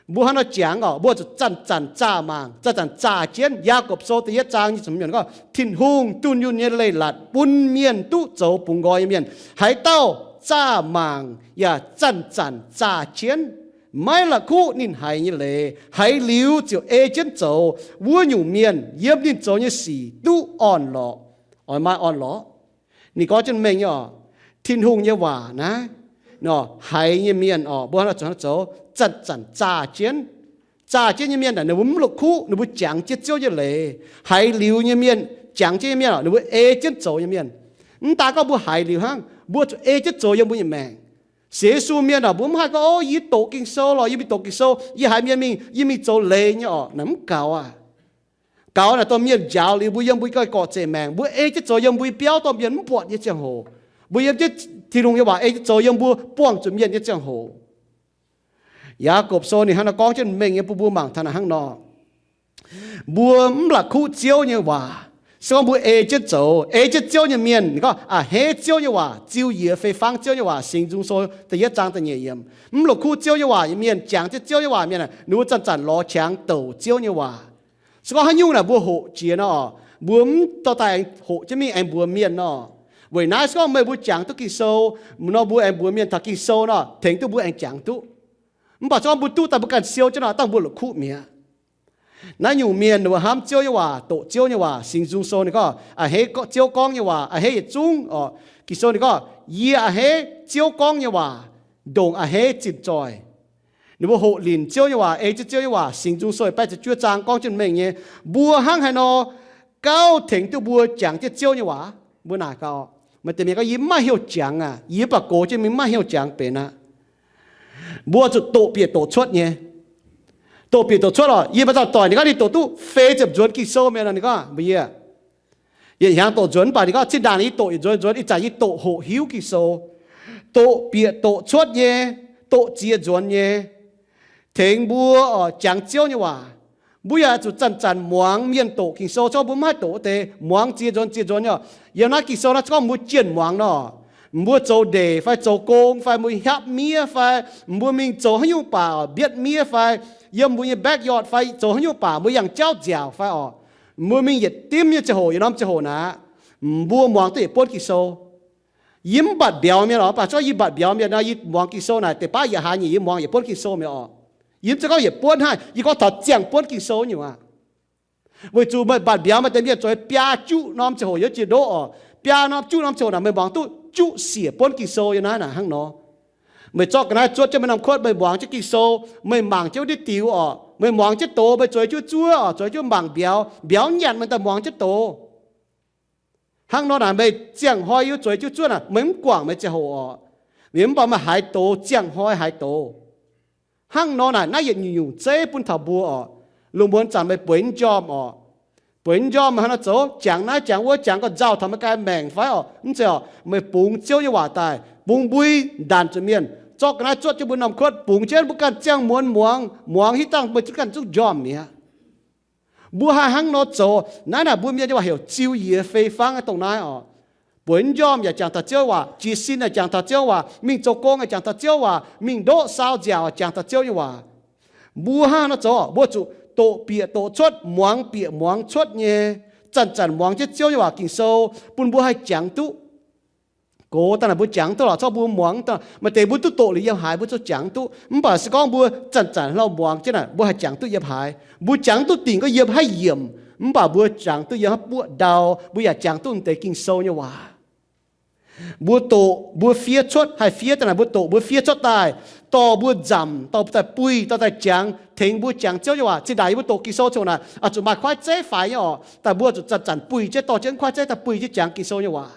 Mbuo hnangv nor jangx orqc, mbuo zuqc zanc-zanc zaah mangc, zanc-zanc zaah jienv. Yaagorpc Sou da'yietv zaang nyic ziepc hmz gorngv, Tin-Hungh dunh yunh nyei leiz-latc bun mienh duqv zoux bungx nqoi nyei mienh. Haaix dauh zaah mangc yaac zanc-zanc zaah jienv, maiv la'kuqv ninh haiz nyei leiz, haiz liuz ziouc ei jienv zoux, wuov nyungc mienh yiem ninh zoux nyei sic duqv orn-lorqc. Oix maaih orn-lorqc. Ninh gorngv jienv mengh nyei orqc, Tin-Hungh nyei waac naaiv, haiz nyei mienh orqc, mbuo hnangv nor zoux, zanc-zanc zaah jienv. Zaah jienv nyei mienh aah, ninh mbuo mv la'kuqv, ninh mbuo jangx jienv Ziouv nyei leiz. Haiz liuz nyei mienh, jangx jienv nyei mienh orqc, ninh mbuo ei jienv zoux nyei mienh. Mv daan gorngv mbuo haiz liuz hnangv, mbuo zuqc ei jienv zoux yiem mbuo nyei maengc. Sienx Yesu mienh orqc, mbuo mv haih gorngv, O, yie doqc Ging-Sou lorqc, yie mingh doqc Ging-Sou, yie haiz mienh mingh, yie mingh zoux leiz nyei orqc, naaic mv gaux aqv. Gaux naaic dongh mienh njaaux liuz mbuo yiem mbuo nyei gorx-zorc maengc, mbuo ei jienv zoux yiem mbuo biauv dorh mienh mv buatc nyei ziangh hoc, mbuo yiem jienv Tin-Hungh nyei waac ei jienv zoux yiem mbuo buangh zuqc mienh nyei ziangh hoc. Yaagorpc Sou ninh hnangv nor gorngv jienv mengh nyei bun mbuo mangc taux naaic hnangv nor, mbuo mv la'kuqv Ziouv nyei waac. Se gorngv mbuo ei jienv zoux, ei jienv Ziouv nyei mienh, ninh gorngv a'hneiv Ziouv nyei waac, ziux yiex fei fangv Ziouv nyei waac. Singx Nzung Sou da'yietv zaang da'nyeic yiemc, mv la'kuqv Ziouv nyei waac nyei mienh, jangx jienv Ziouv nyei waac mienh aah, ninh mbuo zanc-zanc lorz qangx douc Ziouv nyei waac. Se gorngv haaix nyungc naaic mbuo hoqc jiex nor, mbuo mv dorh daaih aengx hoqc jienv mingh aengx mbuox mienh nor. Weic naaiv se gorngv meih mbuo jangx duqv Ging-Sou nor, mbuo aengx mbuox mienh taux Ging-Sou nor, tengx duqv mbuo aengx jangx duqv. Mv baac se gorngv mbuo duqv daaih mbuo ganh siou jienv nor, dangh mbuo la'kuqv mi'aqv. Naaiv nyungc mienh ninh mbuo hnamv Ziouv nyei waac, doqc Ziouv nyei waac, Singx Nzung Sou ninh gorngv, a'hneiv Ziouv gorngv nyei waac, a'hneiv yietc zungv oc. Ging-Sou ninh gorngv, yie a'hneiv Ziouv gorngv nyei waac, ndongc a'hneiv zinh zoih. Ninh mbuo hoqc linc Ziouv nyei waac, ei jienv Ziouv nyei waac. Singx Nzung Sou baeqv ziepc juov zaang gorngv jienv mengh nyei, mbuo hnangv haaix nor gauh tengx duqv mbuo jangx jienv Ziouv nyei waac? Mbuo naaic gaax, maaih deix mienh gorngv, yie mv maaih hnyouv jangx aqv, yie mv baac gox jienv mingh mv maaih hnyouv jangx benx aqv. Mbuo zuqc doqc bieqc doqc cuotv nyei. Doqc bieqc doqc cuotv oc. Yie maaih dauh doic, ninh gorngv ninh doqc duqv feix ziepc nzuonx Ging-Sou mi'aqv nor, ninh gorngv mbuox yie, yietc hnyangx doqc nzuonx, mv baac ninh gorngv zinh ndaangc yie doqc yietc nzuonx nzuonx, ih zanc yie doqc hoqc hiuv Ging-Sou. Doqc bieqc doqc cuotv nyei, doqc ziex nzuonx nyei, tengx mbuo oc jangx Ziouv nyei waac. Mbuo yaac zuqc zanc-zanc muangx mienh doqc Ging-Sou, corc mbuo mv haih doqc wuov deix, muangx ziex nzuonx ziex nzuonx nyei oc. Yiem naaiv Ging-Sou naaiv gorngv mbuo jienh muangx nor, mbuo zoux ndeic fai zoux gong fai mbuo hiaapv miev fai mbuo mingh zoux haaix nyungc baac mbietv miev fai yiem mbuo nyei backyard fai zoux haaix nyungc baac mbuo yangh jauv nziaauc fai oc, mbuo mingh yietc dimv nyei ziangh hoc, yietc norm ziangh hoc naaic, mbuo muangx duqv yietc buonv Ging-Sou. Yie mv mbatc mbiauz mienh oc, mv baac corc yie mbatc mbiauz mienh nor, yie muangx Ging-Sou naaic deix baav yietc hlaax nyeic yie muangx yietc buonv Ging-Sou mi'aqv oc. Yie mv zeiz gorngv yietc buonv hnangv, yie gorngv taux ziangh buonv Ging-Sou nyungc aqv. Weic zuqc meih mbatc mbiauz maaih deix mienh zueiz biaa juqv norm ziangh hoc yiem jiex ndoqv oc. Biaa norm juqv norm ziangh hoc naaic meih muangx duqv juqv siec buonv Ging-Sou yiem naaiv naaic hnangv nor. Meih zorqv ga'naaiv zuotv jienv meih norm kuotv, meih muangx jienv Ging-Sou, meih mangc jienv wuov diuh diuh oc, meih muangx jienv doz, meih zueiz jienv zuov oc, zueiz jienv mangc mbiauz, mbiauz nyanc meih daaih muangx jienv doz. Hnangv nor naaic meih ziangh hnoi yiem zueiz jienv zuov naaic meih mv guangc meih ziangh hoc oc. Mv baac meih haiz doz, ziangh hnoi haiz doz. Hnangv nor naaic naaiv yietc nyungc-nyungc zeiv bun taux mbuo oc. Lungh muonz zanc meih bueix njormh oc. Bueix njormh meih hnangv nor zoux, jangx naaiv jangx wuov, jangx gauh nzauh taux meih ganh maengc fai oc, mv zeiz oc, meih bungx Ziouv nyei waac daaih, bungx mbui, ndanc zuqc mienh, zorqv ga'naaiv zuotv jienv mbuo norm kuotv, bungx jienv mbuo ganh ziangh muonz muangx, muangx hitv dangh meih zungv ganh zungv njormh mi'aqv. Mbuo haih hnangv nor zoux. Naaiv naaic mbuo mienh nyei waac heuc ziux yie fei fangv dongh naaiv oc. Bueix njormh yaac jangx taux Ziouv waac, jiez sin yaac jangx taux Ziouv waac, mingh zoux gong yaac jangx taux Ziouv waac, mingh ndoqv saau nziaauc yaac jangx taux Ziouv nyei waac. Mbuo hnangv nor zoux, mbuo zuqc doqc bieqc doqc cuotv, muangx bieqc muangx cuotv nyei, zanc-zanc muangx jienv Ziouv nyei waac Ging-Sou, bun mbuo haih jangx duqv. Gox daaih naaic mbuo jangx duqv lorqc, corc mbuo muangx daaih, maaih deix mbuo duqv doqc liuz yiem haaix mbuo zungv jangx duqv. Mv baac se gorngv mbuo zanc-zanc hlauh muangx jienv naaic, mbuo haih jangx duqv yiem haaix? Mbuo jangx duqv dingc gorngv yiem haaix yiemc, mv baac mbuo jangx duqv yiem haaix buoqv ndau, mbuo yaac jangx duqv deix Ging-Sou nyei waac. Mbuo doqc, mbuo fiev cuotv, haih fiev daaih naaic, mbuo doqc, mbuo fiev cuotv daaih, dorh mbuo nzamc, dorh mbuo daaih buih, dorh daaih jangx, tengx mbuo jangx Ziouv nyei waac. Zinh ndaangc yie mbuo doqc Ging-Sou ziangh hoc naaic, oix zuqc maaih kuaaiv zeiv faix nyei orqc, daaih mbuo zuqc zanc-zanc buih jienv dorh jienv kuaaiv zeiv daaih buih jienv jangx Ging-Sou nyei waac.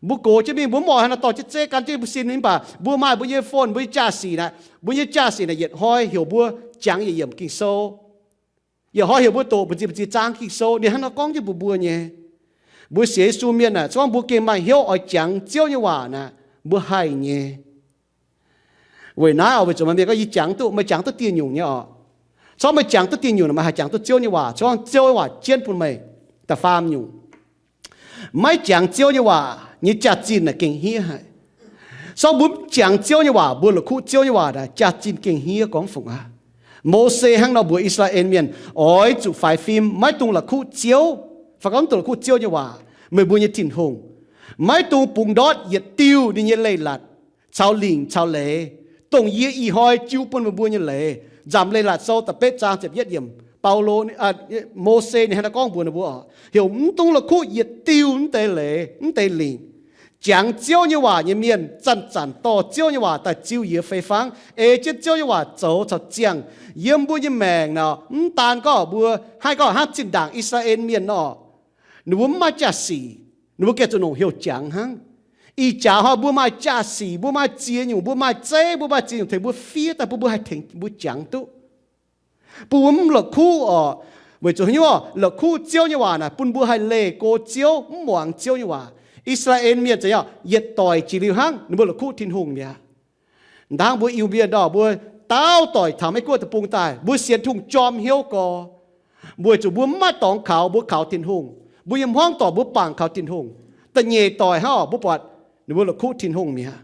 Mbuo gox jienv mingh, mbuo mv oix haaix nor dorh jienv zeiv gan jienv mbuo sin, mv baac mbuo maaih mbuo nyei phone, mbuo nyei jaa-sic naaic, mbuo nyei jaa-sic naaic yietc hnoi heuc mbuo jangx yietc yiemc Ging-Sou. Yietc hnoi heuc mbuo doqc mbu'ziex mbu'ziex zaang Ging-Sou, ninh hnangv nor gorngv jienv mbuox mbuo nyei. Mbuo sienx Yesu mienh naaic, se gorngv mbuo gengh maaih hnyouv oix jangx Ziouv nyei waac naaic, mbuo haih nyei. Weic naaiv oc, weic zuqc maaih mienh gorngv, yie jangx duqv, meih jangx duqv dieh nyungc nyei oc. Se gorngv meih jangx duqv dieh nyungc, meih haih jangx duqv Ziouv nyei waac. Se gorngv Ziouv nyei waac jienv bun meih. Da'faam nyungc, maiv jangx Ziouv nyei waac nyei jaax-zinh naaic gengh hniev haic. Se gorngv mbuo mv jangx Ziouv nyei waac, mbuo la'kuqv Ziouv nyei waac naaic, jaax-zinh gengh hniev gorngv fungc aqv. Mose hnangv nor mbuox I^saa^laa^en mienh, oix zuqc faix fim, maiv dungx la'kuqv Ziouv, fai gorngv mv dungx la'kuqv Ziouv nyei waac, meih mbuo nyei Tin-Hungh. Maiv dungx bungx ndortv yietc diuh ninh nyei leiz-latc caux lingc caux leiz, dongh yie ih hnoi jiu bun meih mbuo nyei leiz. Nzamc Leiz-Latc Sou da'betv zaang ziepc yietv yiemc, Baulo, Mose ninh hnangv naaiv gorngv mbuox ninh mbuo oc, heuc mv dungx la'kuqv yietc diuh mv deix leiz mv deix lingc. Jangx Ziouv nyei waac nyei mienh zanc-zanc dorh Ziouv nyei waac daaih ziux yie fei fangv, ei jienv Ziouv nyei waac zoux caux ziangh yiem mbuo nyei maengc nor. Mv daan gorngv mbuo haih gorngv hnangv zinh ndaangc I^saa^laa^en mienh nor, ninh mbuo mv maaih jaa-sic, ninh mbuo gengh zuqc longc heuc jangx hnangv. Ih jaax hnoi mbuo maaih jaa-sic, mbuo maaih ziex nyungc, mbuo maaih zeiv, mbuo maaih ziex nyungc tengx mbuo fiev daaih bun mbuo haih tengx mbuo jangx duqv, bun mbuo mv la'kuqv oc. Weic zuqc haaix nyungc? La'kuqv Ziouv nyei waac naaic bun mbuo haih leih go Ziouv, mv muangx Ziouv nyei waac. I^saa^laa^en mienh za'gengh yietc doic jiex liuz hnangv, ninh mbuo la'kuqv Tin-Hungh mi'aqv. Hnangv mbuo Iu-Mienh nor, mbuo daauh doic taux Meiv Guoqv deic-bung daaih, mbuo sienx Tin-Hungh jorm hnyouv gorx. Weic zuqc mbuo mv maaih dorngx kaux, mbuo kaux Tin-Hungh. Mbuo nyei hmuangv doic mbuo bangc kaux Tin-Hungh. Da'nyeic doic hnangv oc, mbuo buatc ninh mbuo la'kuqv Tin-Hungh mi'aqv.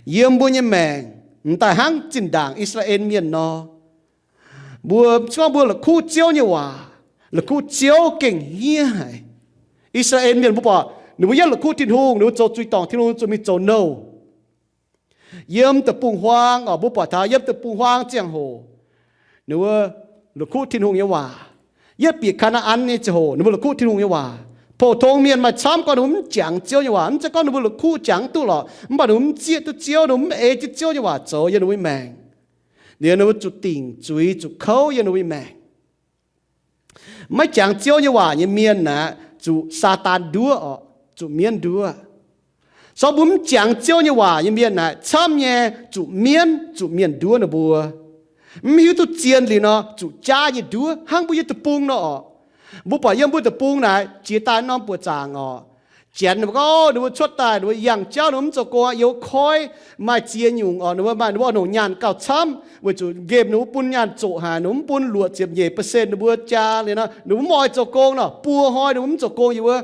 Yiem mbuo nyei maengc, m'daaih hnangv zinh ndaangc I^saa^laa^en mienh nor, mbuo, se gorngv mbuo la'kuqv Ziouv nyei waac, la'kuqv Ziouv gengh hniev haic. I^saa^laa^en mienh mbuo buatc ninh mbuo yietv la'kuqv Tin-Hungh, ninh mbuo zoux zuiz dorngc Tin-Hungh, zuqc mingh zoux nouh. Yiem deic-bung-huaang oc, mbuo buatc taux yiem deic-bung-huaang ziangh hoc, ninh mbuo la'kuqv Tin-Hungh nyei waac. Yiem bieqc Kaa^naa^an nyei ziangh hoc ninh mbuo la'kuqv Tin-Hungh nyei waac. Pou-tong mienh maaih camv gorngv ninh mbuo mv jangx Ziouv nyei waac. Mv zeiz gorngv ninh mbuo la'kuqv jangx duqv lorqc, mv baac ninh mbuo mv zieqv duqv Ziouv, ninh mbuo mv ei jienv Ziouv nyei waac zoux yiem ninh mbuo nyei maengc. Liuz ninh mbuo zuqc dingc zuiz, zuqc kouv yiem ninh mbuo nyei maengc. Maiv jangx Ziouv nyei waac nyei mienh aeqv, zuqc Saadaan nduov orqc, zuqc mienv nduov. Sorng mbuo mv jangx Ziouv nyei waac nyei mienh aeqv, camv nyei zuqc mienv, zuqc mienh nduov ninh mbuo. Mv hiuv duqv zien liuz nor, zuqc jaav nyei nduov hnangv mbuo yiem deic-bung nor orqc. Mbuo buatc yiem mbuo deic-bung naaic jiex daaih norm buoqc zaangc orqc, Janx ninh mbuo gorngv, ninh mbuo cuotv daaih, ninh mbuo yangh jauv, ninh mbuo mv zoux gong, yiem wuov koiv maaih ziex nyungc orqc, ninh mbuo maaih, ninh mbuo oix nongc nyaanh gauh camv weic zuqc nqemh ninh mbuo bun nyaanh zoqc haic, ninh mbuo mv bun luoqc ziepc nyeic percent ninh mbuo jaa liuz nor, ninh mbuo mv oix zoux gong nor, buo hnoi ninh mbuo mv zoux gong yiem wuov,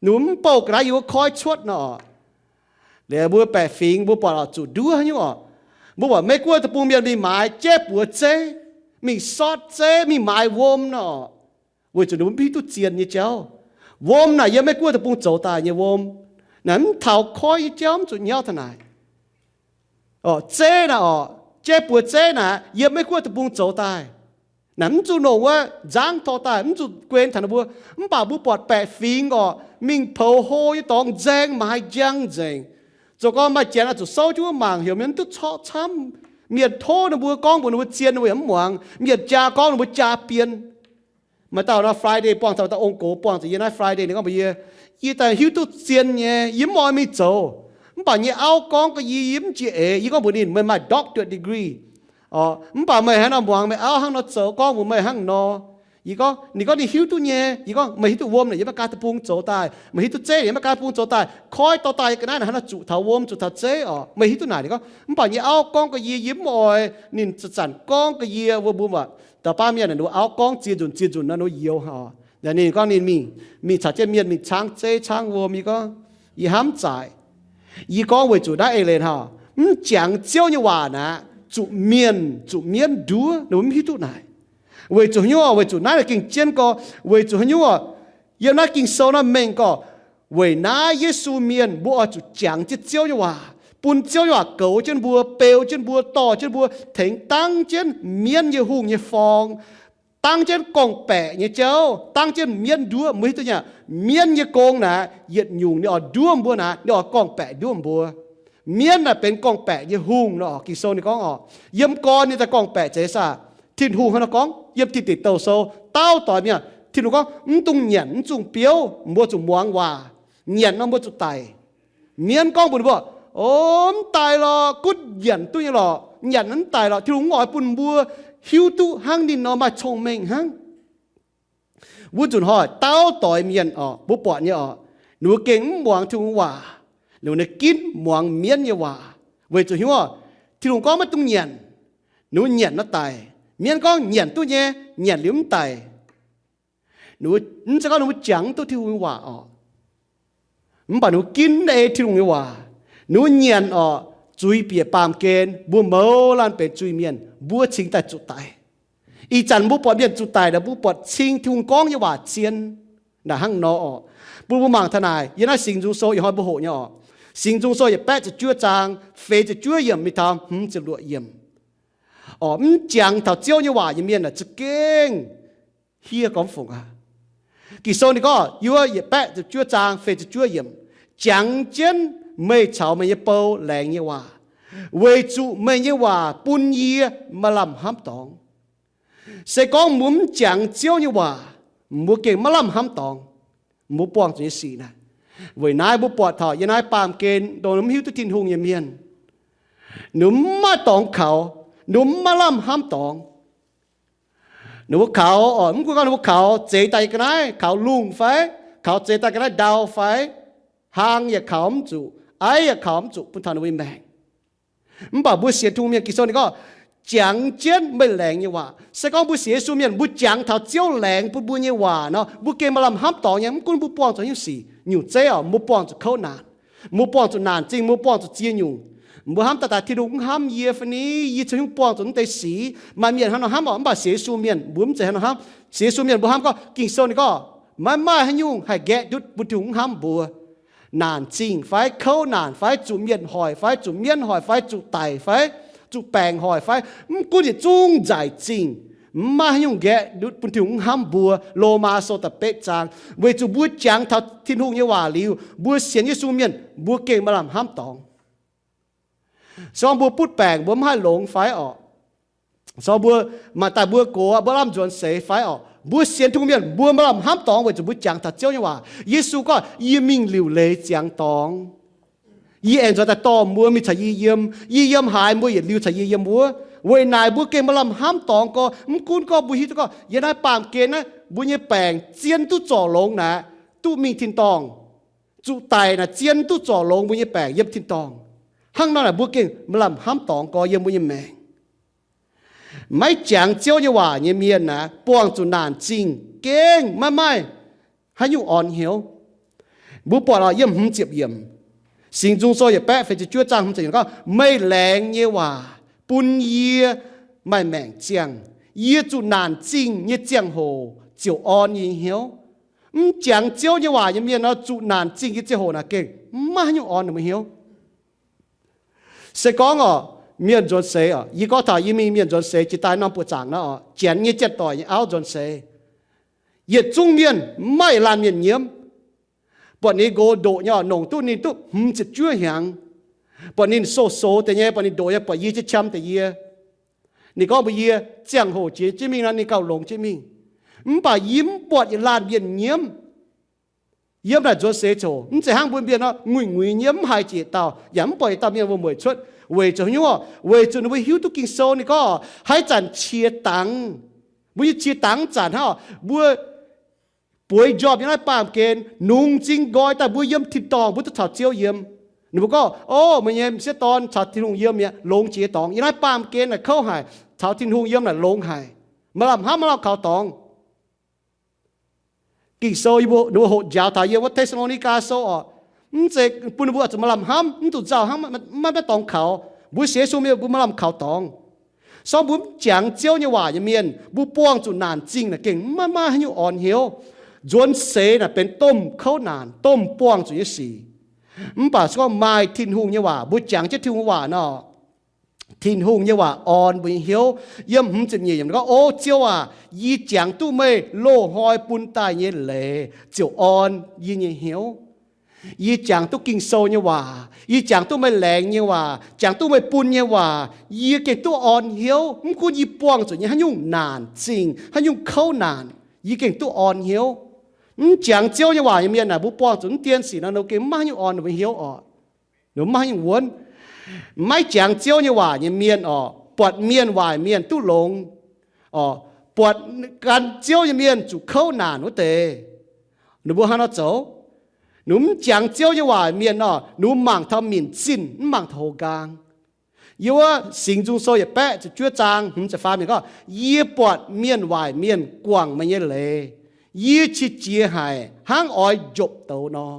ninh mbuo mv bouh ga'naaiv yiem wuov koiv cuotv nor. Liuz mbuo baeqc fingx mbuo buatc orqc, zuqc nduov haaix nyungc orqc. Mbuo buatc Meiv-Guoqv deic-bung mienh mingh maaiz jeiv buoz zeiv, mingh sortv zeiv, mingh maaiz wuom nor orqc, weic zuqc ninh mbuo mv hiuv duqv zien nyei jauv. Wuom naaic yiem Meiv-Guoqv deic-bung zoux daaih nyei wuom. Naaic mv taux koiv nyei jauv mv zuqc nyauv taux naaic. Orqc, zeiv naaic orqc, jeiv buoz zeiv naaic yiem Meiv-Guoqv deic-bung zoux daaih. Naaic mv zuqc nongc wuov nzangv torh daaih, mv zuqc guen taux ninh mbuo. Mv baac mbuo buatc baeqc fingx orqc, mingh poux hlo nyei dorngx nzaeng maaiz njang nzengc. Zoux gau maaih janx oix zuqc souv jienv wuov mangc heuc mienh duqv corc camv. Mienh tov ninh mbuo gorngv mbuox ninh mbuo zien, ninh mbuo yaac mv muangx. Mienh jaa gorngv ninh mbuo jaa bien. Maaih dauh nor Friday buangh taux, dauh ong-gox buangh zuqc yie naaiv Friday, ninh gorngv mbuox yie, yie daaih hiuv duqv zien nyei, yie mv oix mingh zoux. Mv baac nyei auv gorngv ga'yie, yie mv jiex eix. Yie gorngv mbuox ninh, meih maaih doctorate degree, mv baac meih haaix nor muangx meih auv hnangv nor zoux, gorngv mbuox meih hnangv nor. Yie gorngv, ninh gorngv ninh hiuv duqv nyei. Yie gorngv, meih hiuv duqv wuom naaic yiem maiv gaax deic-bung zoux daaih, meih hiuv duqv zeiv naaic yiem maiv gaax deic-bung zoux daaih, koiv dorh daaih ga'naaiv naaic hnangv nor zuqc taux wuom, zuqc taux zeiv orqc, meih hiuv duqv naaic. Ninh gorngv, mv baac nyei auv gorngv ga'yie, yie mv oix. Ninh zanc-zanc gorngv ga'yie, mbuo mbuo buatc dauh baav mienh ninh mbuo auv gorngv ziex nzunc ziex nzunc nor, ninh mbuo youx haic. Ninh gorngv ninh mingh, mingh caux jienv mienh mingh caangv zeiv caangv wuom. Yie gorngv, yie hnamv zaaic. Yie gorngv weic zuqc naaiv eix leiz haic, mv jangx Ziouv nyei waac naaic, zuqc mienh zuqc mienv nduov, ninh mbuo mv hiuv duqv naaic. Weic zuqc haaix nyungc? Weic zuqc naaiv naaic gengh jienv gorx. Weic zuqc haaix nyungc? Yiem naaiv Ging-Sou naaiv mengh gorx, weic naaiv Yesu mienh mbuo oix zuqc jangx jienv Ziouv nyei waac, bun Ziouv nyei waac goux jienv mbuo, beu jienv mbuo, dorh jienv mbuo, tengx dangv jienv mienv nyei hungh nyei forng, dangv jienv gorngv-baeqc nyei jauv, dangv jienv mienv nduov. Mbuo hiuv duqv nyei, mienv nyei gong naaic, yietc nyungc ninh oix nduov mbuo naaic, ninh oix gorngv-baeqc nduov mbuo. Mienv naaic benx gorngv-baeqc nyei hungh nor. Ging-Sou ninh gorngv orqc, yiem gorn ninh daaih gorngv-baeqc zeiz saah? Tin-Hungh hnangv nor gorngv yiem Tin Deic Douh Sou, dauh doic mienh, Tin-Hungh gorngv, mv dungx nyanc, mv dungx biouv, mbuo zuqc muangx waac. Nyanc nor mbuo zuqc daic. Mienv gorngv mbuox ninh mbuo, o, mv daic lorqc, gunv nyanc duqv nyei lorqc, nyanc mv daic lorqc. Tin-Hungh mv oix bun mbuo hiuv duqv hnangv ninh nor maaih cong-mengh hnangv. Wuov nzunc hnoi dauh doic mienh orqc, mbuo buatc nyei orqc, ninh mbuo gengh mv muangx Tin-Hungh waac. Ninh mbuo ginv muangx mienv nyei waac. Weic zuqc hnyouv, Tin-Hungh gorngv maiv dungx nyanc, ninh mbuo nyanc nor daic. Mienv gorngv nyanc duqv nyei, nyanc liuz mv daic. Mv zeiz gorngv ninh mbuo jangx mv duqv Tin-Hungh nyei waac orqc, mv baac ninh mbuo ginv ei Tin-Hungh nyei waac. Ninh mbuo nyanc orqc, zuiz bieqc baamh gen, mbuo mouz laanh benx zuiz-mienh, mbuo cingx daaih zuqc daic. Ih zanc mbuo buatc mienh zuqc daic naaic, mbuo buatc cing Tin-Hungh gorngv nyei waac zien naaic hnangv nor orqc. Bun mbuo mangc taux naaic, yiem naaiv Singx Nzung Sou yietc hnoi mbuo hoqc nyei orqc. Singx Nzung Sou yietc baeqv ziepc juov zaang feix ziepc juov yiemc mingh taux hmz ziepc luoqc yiemc. Orqc, mv jangx taux Ziouv nyei waac nyei mienh aah, za'gengh hieh gormx fungc aqv. Ging-Sou ninh gorngv, yiem yietc baeqv ziepc juov zaang feix ziepc juov yiemc, jangx jienv meih caux meih nyei bou laengz nyei waac, weic zuqc meih nyei waac bun yie maaih lamh hnamv dorngx. Se gorngv mbuo mv jangx Ziouv nyei waac, mbuo gengh maiv lamh hnamv dorngx. Mbuo buangh zuqc nyei sic naaic. Weic naaiv mbuo buatc taux yiem naaiv baamh gen dongh mv hiuv duqv Tin-Hungh nyei mienh, ninh mbuo mv maaih dorngx kaux, ninh mbuo mv maaih lamh hnamv dorngx. Ninh mbuo kaux, orqc, mv gunv gorngv ninh mbuo kaux zeix daaih nyei ga'naaiv, kaux lungh fai, kaux zeix daaih ga'naaiv ndau fai, hlang yaac kaux mv zuqc, aiv yaac kaux mv zuqc bun taux ninh mbuo nyei maengc. Mv baac mbuo sienx Tin-Hungh mienh, Ging-Sou ninh gorngv, jangx jienv meih laengz nyei waac. Se gorngv mbuo sienx Yesu mienh, mbuo jangx taux Ziouv laengz bun mbuo nyei waac nor, mbuo gengh maaih lamh hnamv dorngx nyei. Mv gunv mbuo buangh zuqc haaix nyungc sic, nyungc zeiv orqc, mbuo buangh zuqc kouv naanc, mbuo buangh zuqc naanc zingh, mbuo buangh zuqc ziex nyungc. Mbuo hnamv daaih daaih Tin-Hungh mv hnamv yie fai ni, yie caux haaix nyungc buangh zuqc naaiv deix sic. Maaih mienh hnangv nor hnamv orqc, mv baac sienx Yesu mienh mbuo mv zeiz hnangv nor hnamv. Sienx Yesu mienh mbuo hnamv gorngv, Ging-Sou ninh gorngv, maiv maaih haaix nyungc haih nqaeqv ndutv mbuo Tin-Hungh mv hnamv mbuo. Naanc zingh fai, kouv naanc fai, zuqc mienh hoic fai, zuqc mienv hoic fai, zuqc daic fai, zuqc baengc hoic fai, mv gunv yietc zungv nzaic zingh, Mv maaih haaix nyungc nqaeqv bun Tin-Hungh mv hnamv mbuo. Lomaa Sou da'betv zaang. Weic zuqc mbuo jangx taux Tin-Hungh nyei waac liuz, mbuo sienx Yesu mienh, mbuo gengh maaih lamh hnamv dorngx. Se gorngv mbuo butv baengc, mbuo mv haih longx fai orqc? Se gorngv mbuo maaih daaih mbuo gox, mbuo lamh nzuonx seix fai orqc? Mbuo sienx Tin-Hungh mienh, mbuo maaih lamh hnamv dorngx weic zuqc mbuo jangx taux Ziouv nyei waac. Yesu gorngv, yie mingh liuc leiz ziangx dorngx. Yie aengx nzuonx daaih dorh mbuo mingh caux yie yiem. Yie yiem haaix, mbuo yietc liuz caux yie yiem wuov. Weic naaic mbuo gengh maaih lamh hnamv dorngx gorx. Mv gunv gorngv mbuo hiuv duqv gorngv yiem naaiv baamh gen naaiv mbuo nyei baengc zien duqv zorc longx naaic, duqv mingh tin-dorngh. Zuqc daic naaic zien duqv zorc longx mbuo nyei baengc yiem tin-dorngh. Hnangv nor naaic mbuo gengh maaih lamh hnamv dorngx gorx yiem mbuo nyei maengc. Maiv jangx Ziouv nyei waac nyei mienh aeqv, buangh zuqc naanc zingh gengh maiv maaih haaix nyungc orn hnyouv. Mbuo buatc oc, yiem hmz ziepc yiemc, Singx Nzung Sou yietc baeqv feix ziepc juov zaang hmz ziepc yiemc gorngv, meih laengz nyei waac bun yie maaih maengc ziangh. Yie zuqc naanc zingh nyei ziangh hoc ziouc orn yie nyei hnyouv. Mv jangx Ziouv nyei waac nyei mienh nor, zuqc naanc zingh nyei ziangh hoc naaic gengh maiv maaih haaix nyungc orn ninh mbuo hnyouv. Se gorngv oc, mienh nzuonx seix oc, yie gorngv taux yie mingh mienh nzuonx seix jiex daaih norm buoqc zaangc naaiv oc, janx nyei janx-doic nyei auv nzuonx seix, yietc zungv mienh maiv maaih laanh mienh nyiemv. Buatc ninh nqox ndoqc nyei oc, nongc duqv ninh duqv hmz ziepc juov hnyangx. Buatc ninh sou-soux deix nyei, buatc ninh ndoqc nyei, buatc yie jienv qam deix yie. Ninh gorngv mbuox yie, ziangh hoc jiex jienv mingh nor, ninh gauh longx jienv mingh. Mv baac yie mv buatc yietc laanh mienh nyiemv yiem naaic nzuonx seix coc. Mv zeiz hnangv mbuo mienh nor, nguiz-nguiz nyiemv mv haiz jiex dauh, yaac mv buatc yietc dauh mienh wuom-mueic cuotv. Weic zuqc haaix nyungc oc? Weic zuqc ninh mbuo hiuv duqv Ging-Sou ninh gorngv, haaix zanc qiex dangx, mbuo nyei qiex dangx zanc hnangv oc, mbuo bueix njormh yiem naaiv baamh gen, nungx m'zing nqoi daaih mbuo yiem tin-dorngh, mbuo duqv caux Ziouv yiem. Ninh mbuo gorngv, o, meih nyei m'sieqv dorn caux Tin-Hungh yiem mi'aqv, longx jiex dorngx. Yiem naaiv baamh gen naaic kouv haic, caux Tin-Hungh yiem naaic longx haic, maaih lamh hnamv maiv lamh kaux dorngx. Ging-Sou ninh mbuo hoqc njaaux taux yiem wuov Te^saa^lo^ni^gaa Sou oc, mv zeiz bun ninh mbuo zuqc maaih lamh hnamv, mv zuqc nzauh hnangv, maiv maaih dorngx kaux. Mbuo sienx Yesu mienh mbuo maaih lamh kaux dorngx. Se gorngv mbuo mv jangx Ziouv nyei waac nyei mienh, mbuo buangh zuqc naanc zingh naaic gengh maiv maaih haaix nyungc orn hnyouv. Nzuonx seix naaic benx domh kouv naanc, domh buangh zuqc nyei sic. Mv baac se gorngv maaih Tin-Hungh nyei waac, mbuo jangx jienv Tin-Hungh nyei waac nor, Tin-Hungh nyei waac orn mbuo nyei hnyouv. Yiem hmz ziepc nyeic yiemc gorngv, O Ziouv aac, yie jangx duqv meih loz-hnoi bun daaih nyei leiz ziouc orn yie nyei hnyouv. Yie jangx duqv Ging-Sou nyei waac, yie jangx duqv meih laengz nyei waac, jangx duqv meih bun nyei waac, yie gengh duqv orn hnyouv. Mv gunv yie buangh zuqc nyei haaix nyungc naanc zingh, haaix nyungc kouv naanc, yie gengh duqv orn hnyouv. Mv jangx Ziouv nyei waac nyei mienh aah, mbuo buangh zuqc mv dien sic nor, ninh gengh maiv maaih haaix nyungc orn ninh mbuo hnyouv oc. Ninh mbuo maiv haaix nyungc wuonv. Maiv jangx Ziouv nyei waac nyei mienh oc, buatc mienh waaic mienh duqv longx oc, buatc gan Ziouv nyei mienh zuqc kouv naanc wuov deix, ninh mbuo hnangv nor zoux. Ninh mbuo mv jangx Ziouv nyei waac mienh oc, ninh mbuo mangc taux minc zinh, mv mangc taux hoz nqaang. Yiem wuov Singx Nzung Sou yietc baeqv ziepc juov zaang hmz ziepc faam yiemc gorngv, Yie buatc mienh waaic mienh guangc meih nyei leiz, yie qiex jiez haic hnangv oix njopv douz nor.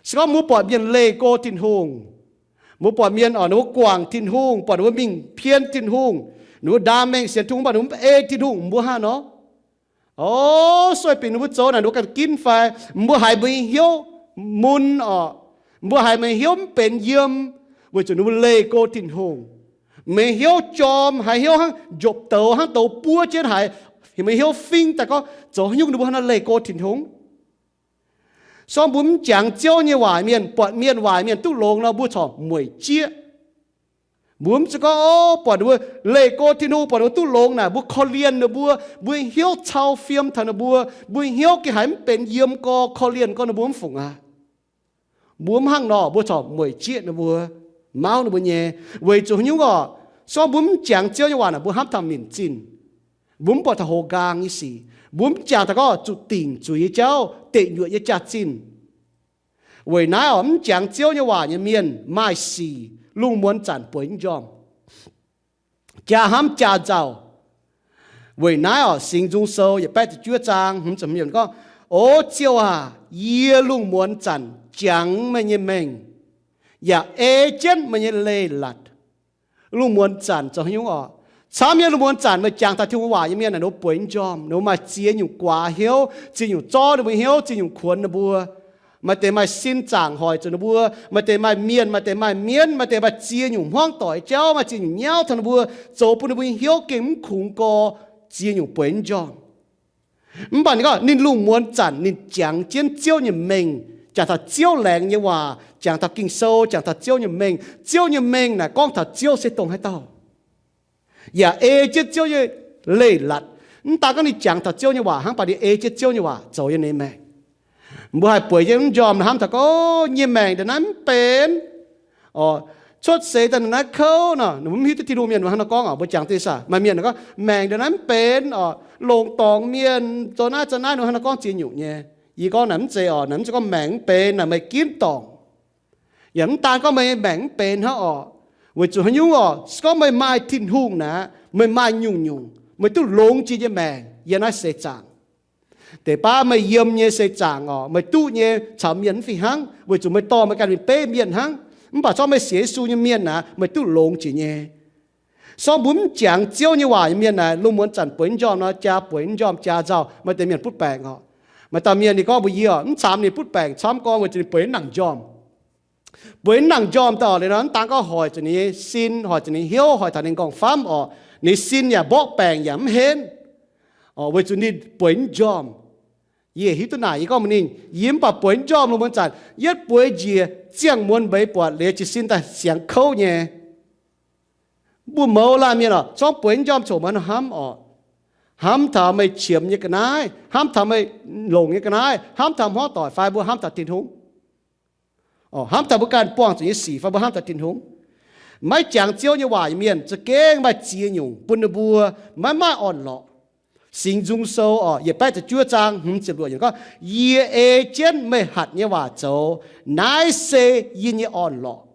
Se gorngv mbuo buatc mienh leih go Tin-Hungh, mbuo buatc mienh oc, ninh mbuo guangc Tin-Hungh, buatc ninh mbuo mingh pien Tin-Hungh, ninh mbuo ndaam mengh sienx Tin-Hungh, mv baac ninh mbuo mv ei Tin-Hungh, mbuo hnangv nor. O, sueih binc ninh mbuo zoux naaic ninh mbuo ganh ginv fai? Mbuo haiz meih nyei hnyouv mun oc. Mbuo haiz meih nyei hnyouv mv benx yiem, weic zuqc ninh mbuo leih go Tin-Hungh. Meih nyei hnyouv jorm, haiz hnyouv hnangv njopv douz, hnangv douz buov jienv haiz, meih nyei hnyouv fingv daaih gorngv zoux haaix nyungc ninh mbuo hnangv nor leih go Tin-Hungh. Se gorngv mbuo mv jangx Ziouv nyei waac mienh, buatc mienh waaic mienh duqv longx nor, mbuo corc mueic jieqv. Mbuo mv zeiz gorngv, o, buatc ninh mbuo leih go Tin-Hungh, buatc ninh mbuo duqv longx naaic, mbuo korv-lienh ninh mbuo, mbuo hnyouv cau fiem taux ninh mbuo, mbuo hnyouv gengh haiz mv benx yiem gorx, korv-lienh gorx ninh mbuo mv fungc aqv. Mbuo mv hnangv nor, mbuo corc mueic jieqv ninh mbuo, mauv ninh mbuo nyei. Weic zuqc haaix nyungc oc? Se gorngv mbuo mv jangx Ziouv nyei waac naaic, mbuo hnamv taux minc zinh. Mbuo mv buatc taux hoz nqaang nyei sic. Mbuo mv jangx taux gorngv zuqc dingc zuiz nyei jauv, deic nyuoqc nyei jaax-zinh. Weic naaiv oc, mv jangx Ziouv nyei waac nyei mienh maaih sic, lungh muonz zanc bueix njormh, jaa hnamv jaa nzauh. Weic naaiv oc, Singx Nzung Sou yietc baeqv ziepc juov zaang hmz ziepc hmz yiemc gorngv, O Ziouv aac, yie lungh muonz zanc jangx meih nyei mengh, yaac ei jienv meih nyei leiz-latc. Lungh muonz zanc zoux haaix nyungc oc? Camv nyei, lungh muonz zanc meih jangx taux Tin-Hungh waac nyei mienh naaic, ninh mbuo bueix njormh, ninh mbuo maaih ziex nyungc guaax hnyouv, ziex nyungc zorqv ninh mbuo hnyouv, ziex nyungc kuonx ninh mbuo. Maaih deix maaih sin zaangc hoic zuqc ninh mbuo. Maaih deix maaih mienh, maaih deix maaih mienv, maaih deix maaih ziex nyungc hmuangv doic jauv, maaih ziex nyungc nyauv taux ninh mbuo, zoux bun ninh mbuo nyei hnyouv gengh mv kungx gorx, ziex nyungc bueix mv njormh. Mv baac ninh gorngv ninh lungh muonz zanc ninh jangx jienv Ziouv nyei mengh, jangx taux Ziouv laengz nyei waac, jangx taux Ging-Sou, jangx taux Ziouv nyei mengh. Ziouv nyei mengh naaic gorngv taux Ziouv se dongh haaix dauh, yaac ei jienv Ziouv nyei leiz-latc. Mv daan gorngv ninh jangx taux Ziouv nyei waac hnangv, mv baac ninh ei jienv Ziouv nyei waac zoux yiem ninh maengc. Mbuo haih bueix jienv mv njormh hnamv taux gorngv, o, nyei maengc ndongc naaiv mv benx, o, cuotv seix daaih ndongc naaiv kouv nor, mbuo mv hiuv duqv Tin-Hungh mienh hnangv nor gorngv oc. Mbuo jangx deix saah, maaih mienh gorngv maengc ndongc naaiv mv benx oc, longc dorngc mienh zoux naaiv zoux naaiv nor hnangv nor gorngv ziex nyungc nyei. Yie gorngv naaic mv zeiz oc, naaic mv zeiz gorngv maengc mv benx, naaic meih ginv dorngc. Yaac mv daan gorngv meih maengc mv benx hnangv oc, weic zuqc haaix nyungc oc, se gorngv meih maaih Tin-Hungh naaic, meih maaih nyungc-nyungc meih duqv longx jiex nyei maengc yiem naaiv seix zaangc. Deix baav meih yiem nyei seix zaangc oc, meih duqv nyei caux mienh mv fih hnangv, weic zuqc meih dorh meih ganh mingh beiv mienh hnangv. Mv baac se gorngv meih sienx Yesu nyei mienh naaic, meih duqv longx jiex nyei. Se gorngv mbuo mv jangx Ziouv nyei waac nyei mienh naaic, lungh muonz zanc bueix njormh nor, jaa bueix njormh jaa nzauh, maaih deix mienh butv baengc oc. Maaih dauh mienh ninh gorngv mbuox yie oc, mv camv ninh butv baengc camv gorngv weic zuqc ninh bueix nangc njormh. Bueix nangc njormh daaih oc, liuz nor mv daan gorngv hoic zuqc ninh nyei sin, hoic zuqc ninh hnyouv, hoic taux ninh nqorngv-famv oc. Ninh sin yaac mborqv baengc yaac mv henv oc, weic zuqc ninh bueix njormh. Yie hiuv duqv naaic, yie gorngv mbuox ninh, yie mv baac bueix njormh lungh muonz zanc, yietv bueix njiec ziangh muonz mbeix buatc liuz jiez sin daaih siangx kouv nyei. Mbuo mouz laanh mienh oc, se gorngv bueix njormh coc maiv hnamv oc, hnamv taux meih qiemx nyei ga'naaiv, hnamv taux meih longc nyei ga'naaiv, hnamv taux hmuangv doic fai mbuo hnamv taux Tin-Hungh. Hnamv taux mbuo ganh buangh zuqc nyei sic fai mbuo hnamv taux Tin-Hungh. Maiv jangx Ziouv nyei waac nyei mienh za'gengh maaih ziex nyungc bun ninh mbuo maiv maaih orn-lorqc. Singx Nzung Sou oc, yietc baeqv ziepc juov zaang hmz ziepc luoqc yiemc gorngv, yie ei jienv meih hatc nyei waac zoux, naaiv se yie nyei orn-lorqc.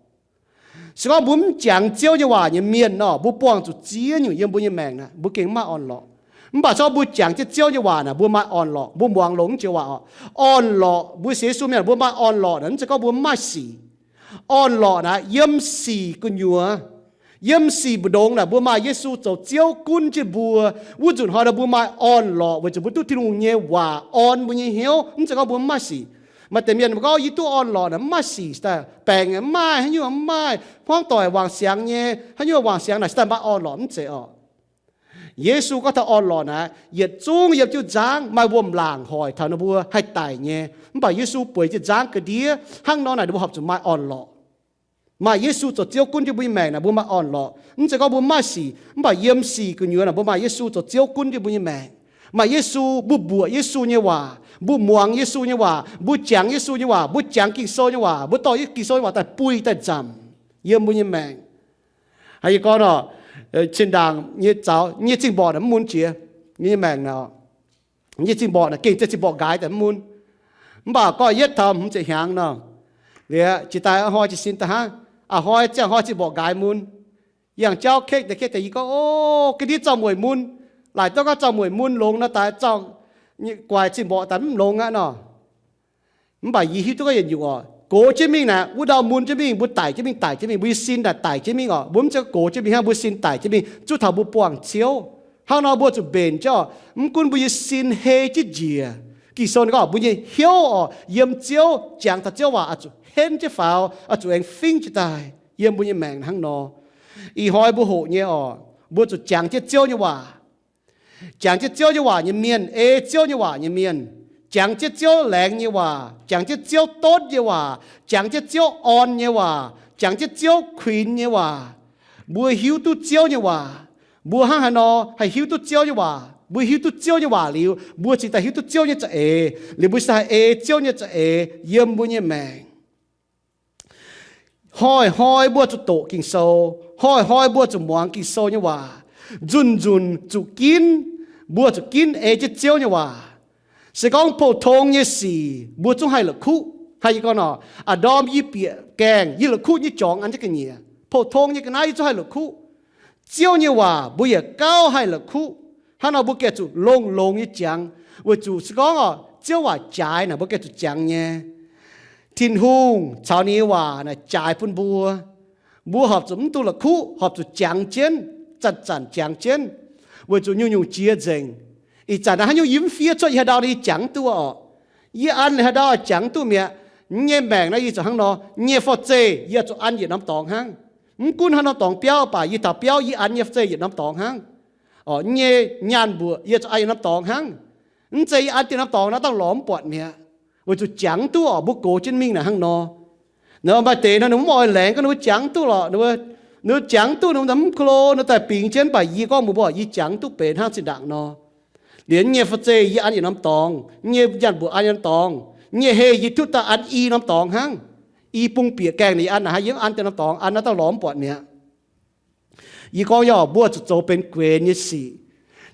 Se gorngv mbuo mv jangx Ziouv nyei waac nyei mienh nor, mbuo buangh zuqc ziex nyungc yiem mbuo nyei maengc naaic, mbuo gengh mv maaih orn-lorqc. Mv baac se gorngv mbuo jangx jienv Ziouv nyei waac naaic, mbuo maaih orn-lorqc, mbuo muangx longx Ziouv waac oc. Orn-lorqc, mbuo sienx Yesu mienh mbuo maaih orn-lorqc naaic, mv zeiz gorngv mbuo mv maaih sic. Orn-lorqc naaic yiem sic gu'nyuoz, yiem sic mbu'ndongx naaic mbuo maaih Yesu zoux Ziouv gunv jienv mbuo. Wuov nzunc hnoi naaic mbuo maaih orn-lorqc weic zuqc mbuo duqv Tin-Hungh nyei waac orn mbuo nyei hnyouv, mv zeiz gorngv mbuo mv maaih sic. Maaih deix mienh mbuo gorngv, yie duqv orn-lorqc naaic mv maaih sic, se daaih baengc mv maaih, haaix nyungc mv maaih, hmuangv doic wangc siangx nyei, haaix nyungc wangc siangx naaic, se daaih maaih orn-lorqc, mv zeiz oc. Yesu gorngv taux orn-lorqc naaic, yietc zungv yiem jiu nzangv maaih wuom-laangc hoic taux ninh mbuo haih daic nyei. Mv baac Yesu bueix jiu nzangv ga'ndiev hnangv nor naaic, ninh mbuo horpc zuqc maaih orn-lorqc. Maaih Yesu zoux Ziouv gunv jienv mbuo nyei maengc naaic, mbuo maaih orn-lorqc. Mv zeiz gorngv mbuo mv maaih sic, mv baac yiem sic gu'nyuoz naaic mbuo maaih Yesu zoux Ziouv gunv jienv mbuo nyei maengc. Maaih Yesu, mbuo mbuoqc Yesu nyei waac, mbuo muangx Yesu nyei waac, mbuo jangx Yesu nyei waac, mbuo jangx Ging-Sou nyei waac, mbuo dorh Ging-Sou nyei waac daaih buih daaih nzamc yiem mbuo nyei maengc. Hnangv yie gorngv nor, cin-ndaangc nyei zaux nyei zingh mborqc naaic mv mun jiex, nyei maengc naaic, nyei zingh mborqc naaic gengh ziex zingh mborqc nqaaix daaih mv mun. Mv baac gorngv yietv taux hmz ziepc hnyangx nor, liuz jiex daaih a'hnoi jiez sin daaih hnangv, a'hnoi ziangh a'hnoi zingh mborqc nqaaix mun. Yangh jauv kekv deix kekv deix yie gorngv, o, ga'ndiev zaux mueic mun. Laaic duqv gorngv zaux mueic mun longx nor daaih zaux guaix zingh mborqc daaih mv longx aqv nor. Mv baac yie hiuv duqv gorngv yietc nyungc oc, gox jienv mingh naaic wuov ndau mun jienv mingh, mbuo daic jienv mingh, daic jienv mingh, mbuo nyei sin daaih daic jienv mingh oc. Mbuo mv zeiz gox jienv mingh hnangv, mbuo sin daic jienv mingh zuqc taux mbuo buangh Ziouv. Hnangv nor mbuo zuqc mbenc jienv oc. Mv gunv mbuo nyei sin hei jienv njiec, Ging-Sou ninh gorngv mbuo nyei hnyouv oc yiem Ziouv, jangx taux Ziouv waac oix zuqc henv jienv faaux, oix zuqc aengx fingv jienv daaih yiem mbuo nyei maengc hnangv nor. Ih hnoi mbuo hoqc nyei oc, mbuo zuqc jangx jienv Ziouv nyei waac. Jangx jienv Ziouv nyei waac nyei mienh, ei Ziouv nyei waac nyei mienh, jangx jienv Ziouv laengz nyei waac, jangx jienv Ziouv donv nyei waac, jangx jienv Ziouv orn nyei waac, jangx jienv Ziouv kuinx nyei waac. Mbuo hiuv duqv Ziouv nyei waac, mbuo hnangv haaix nor haih hiuv duqv Ziouv nyei waac? Mbuo hiuv duqv Ziouv nyei waac liuz, mbuo cingx daaih hiuv duqv Ziouv nyei za'eix, liuz mbuo cingx daaih ei Ziouv nyei za'eix yiem mbuo nyei maengc. Hnoi-hnoi mbuo zuqc doqc Ging-Sou, hnoi-hnoi mbuo zuqc muangx Ging-Sou nyei waac, nzunc-nzunc zuqc ginv, mbuo zuqc ginv ei jienv Ziouv nyei waac. Se gorngv pou-tong nyei sic mbuo zungv haih la'kuqv. Hnangv yie gorngv nor, a'ndorm yie bieqc gaengh, yie la'kuqv nyei jorngx an jienv ga'nyiec. Pou-tong nyei ga'naaiv yie zungv haih la'kuqv. Ziouv nyei waac mbuo yietc gauh haih la'kuqv. Hnangv nor mbuo gengh zuqc longx-longx nyei jangx, weic zuqc se gorngv oc, Ziouv waac jaaix naaic mbuo gengh zuqc jangx nyei. Tin-Hungh caux ninh nyei waac naaic jaaix bun mbuo. Mbuo horpc zuqc mv dungx la'kuqv, horpc zuqc jangx jienv, zanc-zanc jangx jienv, weic zuqc nyungc-nyungc jiex nzengc. Ih zanc naaiv haaix nyungc yie mv fiev cuotv yie haaix ndau yie jangx duqv oc. Yie an liuz haaix ndau jangx duqv mi'aqv. Yie nyei maengc naaiv yie zuqc hnangv nor, yie nyei faa-zeih yie zuqc an yietc norm dorngx hnangv. Mv gunv haaix norm dorngx biauv baac yie taux biauv yie an yie faa-zeih yietc norm dorngx hnangv. Oc, yie nyei nyaanh mbuoqc yie zuqc an yietc norm dorngx hnangv. Mv zeiz yie an dieh norm dorngx naaiv dangh lorz mv buatc mi'aqv. Weic zuqc jangx duqv oc, mbuo gox jienv mingh naaic hnangv nor. Nor maaih deix nor ninh mbuo mv oix laengz gorngv ninh mbuo jangx duqv lorqc, ninh mbuo, ninh mbuo jangx duqv ninh mbuo mv klo, ninh daaih bingx jienv, mv baac yie gorngv mbuox mbuo, yie jangx duqv benx hnangv zinh ndaangc nor. Liuz yie nyei faa-zeih yie an yietc norm dorngx, yie nyei nyaanh mbuoqc an yietc norm dorngx, yie nyei heh yie tutv daaih an i norm dorngx hnangv. I bung bieqc gaengh naaic yie an naaic hnangv, yie mv an dieh norm dorngx, an naaiv dangh lorz mv buatc mi'aqv. Yie gorngv yaac mbuo zuqc zoux benx guenx nyei sic.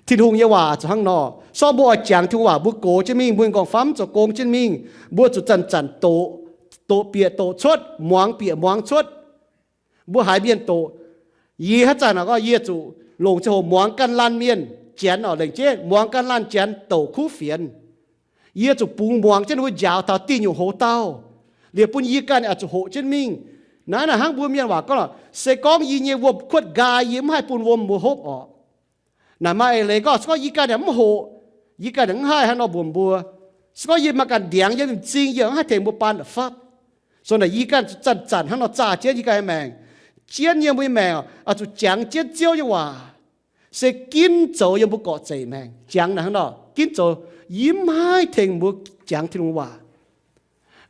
Tin-Hungh nyei waac zuqc hnangv nor. Sortv mbuo oix jangx Tin-Hungh waac, mbuo gox jienv mingh, mbuo nyei nqorngv-famv zoux gong jienv mingh, mbuo zuqc zanc-zanc doqc, doqc bieqc doqc cuotv, muangx bieqc muangx cuotv. Mbuo haiz mienh doqc, yie haaix zanc naaic gorngv yie zuqc longc ziangh hoc muangx ganh laanh mienh janx oc, lengc jeiv muangx ganh laanh janx douc kuv fienx. Yie zuqc bungx muangx jienv ninh mbuo njaaux taux diuh nyungc hoz dauh, liuz bun yie ganh oix zuqc hoqc jienv mingh. Naaiv naaic hnangv mbuo mienh waac gorngv lorqc, se gorngv yie nyei wuom-kuotv nqaai yie mv haih bun wuom mbuo hopv orqc. Naaic maaih eix leiz gorngv, se gorngv yie ganh yaac mv hoqc, yie ganh yaac mv haih hnangv nor mbuox mbuo. Se gorngv yie maaih ganh ndiangx yiem m'zing, yie mv haih tengx mbuo baan da'fapv. So naaic yie ganh zanc-zanc hnangv nor zaah jienv yie ganh nyei maengc, jienv yiem mbuo nyei maengc oc, oix zuqc jangx jienv Ziouv nyei waac, se ginv zoux yiem mbuo gorqv-zeic maengc. Jangx naaic hnangv nor, ginv zoux, yie mv haih tengx mbuo jangx Tin-Hungh waac.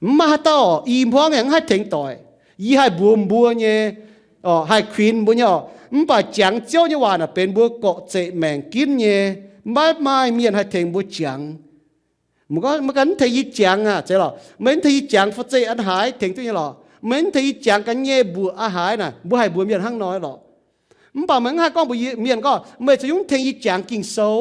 Mv maaih haaix dauh oc, i hmuangv yaac mv haih tengx doic. Yie haih mbuox mbuo nyei, oc, haih kuinx mbuo nyei oc, mv baac jangx Ziouv nyei waac naaic benx mbuo gorqv-zeic maengc ginv nyei. Maiv maaih mienh haih tengx mbuo jangx. Mv gorngv, mv gorngv mv tengx yie jangx aqv, zeiz lorqc. Meih mv tengx yie jangx, faa-zeih an haaix tengx duqv nyei lorqc. Meih mv tengx yie jangx, ga'nyiec mbuoqc an haaix naaic, mbuo haih mbuox mienh hnangv nor lorqc. Mv baac meih mv haih gorngv mbuox yie, mienh gorngv, meih za'gengh mv tengx yie jangx Ging-Sou.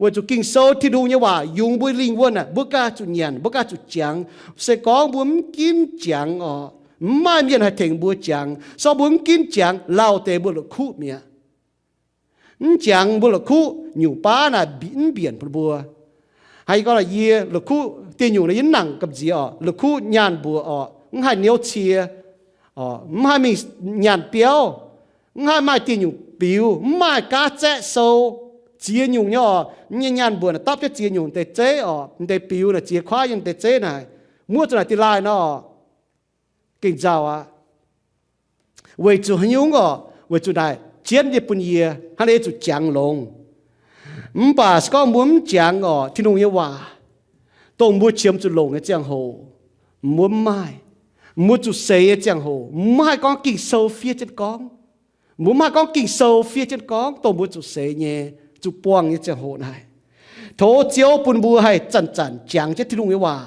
Weic zuqc Ging-Sou, Tin-Hungh nyei waac, yungz mbuo lingh wuonh aah, mbuo ganh zuqc nyanc, mbuo ganh zuqc jangx. Se gorngv mbuo mv ginv jangx oc, mv maaih mienh haih tengx mbuo jangx. Sortv mbuo mv ginv jangx, lauh deix mbuo la'kuqv mi'aqv. Mv jangx mbuo la'kuqv, nyungc baav naaic mv mbienc bun mbuo. Hnangv yie gorngv, yie la'kuqv diuh nyungc naaic yie mv nangc gamh nziex oc, la'kuqv nyaanh mbuoqc oc, mv haih niouv cie, mv haih mingh nyaanh biauv, mv haih maaih diuh nyungc biux, mv maaih gaav zaeqv sou, ziex nyungc nyei oc. Yie nyei nyaanh mbuoqc naaic dapv jienv ziex nyungc deix zeiv oc, deix biux naaic ziex kuaaiv nyei deix zeiv naaic, muoqv zuqc naaic diqc laaih nor, gengh nzauh aqv. Weic zuqc haaix nyungc oc? Weic zuqc naaic jienv nyei bun yie, hnangv naaic yie zuqc jangx longx. Mv baac se gorngv mbuo mv jangx oc, Tin-Hungh nyei waac, dongh mbuo qiemx zuqc longc nyei ziangh hoc, mbuo mv maaih. Mbuo zuqc seix nyei ziangh hoc, mv haih gorngv Ging-Sou fiev jienv gorngv. Mbuo mv haih gorngv Ging-Sou fiev jienv gorngv, dongh mbuo zuqc seix nyei, zuqc buangh nyei ziangh hoc naaic. Tov Ziouv bun mbuo haih zanc-zanc jangx jienv Tin-Hungh nyei waac,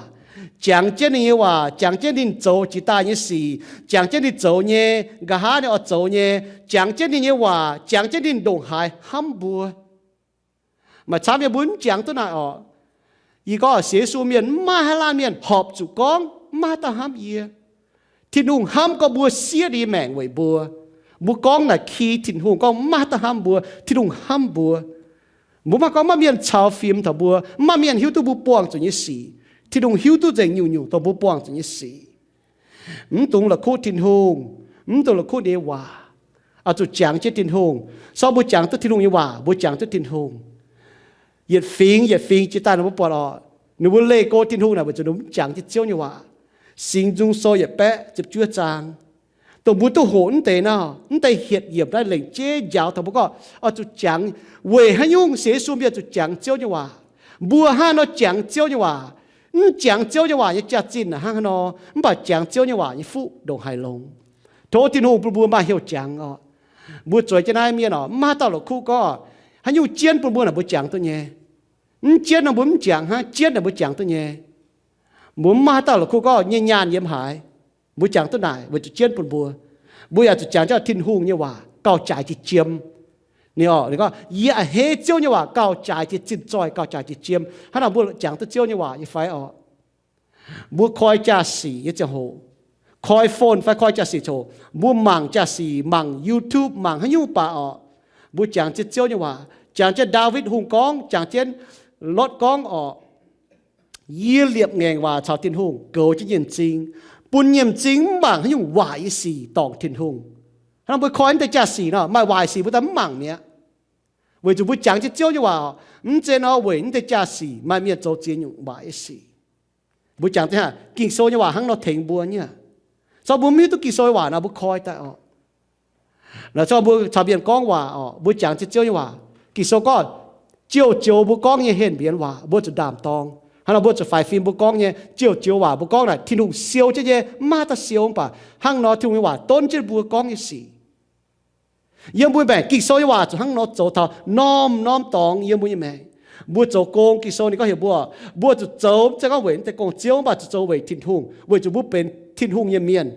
jangx jienv ninh nyei waac, jangx jienv ninh zoux jiex daaih nyei sic, jangx jienv ninh zoux nyei, nqa'haav ninh oix zoux nyei, jangx jienv ninh nyei waac, jangx jienv ninh ndongc haaix hnamv mbuo. Maaih camv nyei mbuo mv jangx duqv naaic oc. Yie gorngv sienx Yesu mienh mv maaih haaix laanh mienh horpc zuqc gorngv mv maaih haaix dauh hnamv yie. Tin-Hungh hnamv gorngv mbuo siev ninh nyei maengc weic mbuo. Mbuo gorngv naaic ki Tin-Hungh gorngv mv maaih haaix dauh hnamv mbuo, Tin-Hungh hnamv mbuo. Mbuo mv maaih gorngv maaih mienh caux fim taux mbuo, mv maaih mienh hiuv duqv mbuo buangh zuqc nyei sic. Tin-Hungh hiuv duqv nzengc nyungc-nyungc dongh mbuo buangh zuqc nyei sic. Mv dungx la'kuqv Tin-Hungh, mv dungx la'kuqv ninh nyei waac. Oix zuqc jangx jienv Tin-Hungh. Sortv mbuo jangx duqv Tin-Hungh nyei waac, mbuo jangx duqv Tin-Hungh. Yietc fingx yietc fingx jiex daaih ninh mbuo buatc oc, ninh mbuo leih go Tin-Hungh naaic weic zuqc ninh mbuo mv jangx jienv Ziouv nyei waac. Singx Nzung Sou yietc baeqv ziepc juov zaang. Dongh mbuo duqv hoqc mv deix nor, mv deix hietc yiemc naaiv lengc jeiv njaaux taux mbuo gorngv oix zuqc jangx. Weic haaix nyungc sienx Yesu mienh zuqc jangx Ziouv nyei waac? Mbuo hnangv haaix nor jangx Ziouv nyei waac? Mv jangx Ziouv nyei waac nyei jaax-zinh naaic hnangv haaix nor, mv baac jangx Ziouv nyei waac nyei fuqv ndongc haaix longx. Tov Tin-Hungh bun mbuo maaih hnyouv jangx oc. Mbuo zueiz jienv naaiv mienh oc, mv maaih haaix dauh la'kuqv gorngv haaix nyungc jienv bun mbuo naaic mbuo jangx duqv nyei. Mv jienv nor mbuo mv jangx hnangv, jienv naaic mbuo jangx duqv nyei. Mbuo mv maaih haaix dauh la'kuqv gorngv nyei nyaanh yiem haaix, mbuo jangx duqv naaic weic zuqc jienv bun mbuo. Mbuo yaac zuqc jangx jienv Tin-Hungh nyei waac gauh jaaix jiex jiem. Ninh oc, ninh gorngv, yie a'hneiv Ziouv nyei waac gauh jaaix jiex zinh zoih, gauh jaaix jiex jiem. Hnangv naaic mbuo jangx duqv Ziouv nyei waac nyei fai oc? Mbuo koi jaa-sic nyei ziangh hoc, koi phone fai koi jaa-sic ziouc, mbuo mangc jaa-sic, mangc YouTube, mangc haaix nyungc baac oc, mbuo jangx jienv Ziouv nyei waac, jangx jienv Ndaawitv Hungh gorngv, jangx jienv Lotv gorngv oc, yie liepc ngaengc waac caux Tin-Hungh goux jienv nyei m'zing, bun nyei m'zing mv mangc haaix nyungc waaic nyei sic dorngc Tin-Hungh. Hnangv nor mbuo koi naaiv deix jaa-sic nor, maaih waaic sic mbuo daaih mv mangc mi'aqv. Weic zuqc mbuo jangx jienv Ziouv nyei waac, mv zeiz nor weic naaiv deix jaa-sic maaih mienh zoux ziex nyungc waaic nyei sic. Mbuo jangx deix hnangv Ging-Sou nyei waac hnangv nor tengx mbuo nyei. Corc mbuo mv hiuv duqv Ging-Sou nyei waac nor, mbuo koi daaih oc. Corc mbuo caux mienh gorngv waac oc, mbuo jangx jienv Ziouv nyei waac. Ging-Sou gorngv, jouh joux mbuo gorngv nyei henh mbienx waac mbuo zuqc ndaam-dorng. Hnangv nor mbuo zuqc faix fim mbuo gorngv nyei jouh joux waac mbuo gorngv naaic Tin-Hungh siou jienv nyei, mv maaih dauh siou mv baac hnangv nor Tin-Hungh nyei waac donv jienv mbuo gorngv nyei sic. Yiem mbuo nyei maengc Ging-Sou nyei waac zuqc hnangv nor zoux taux norm-norm dorngx yiem mbuo nyei maengc. Mbuo zoux gong, Ging-Sou ninh gorngv heuc mbuo, mbuo zuqc zoux mv zeiz gorngv weic mv deix gong-ziouv mv baac zuqc zoux weic Tin-Hungh, weic zuqc mbuo benx Tin-Hungh nyei mienh.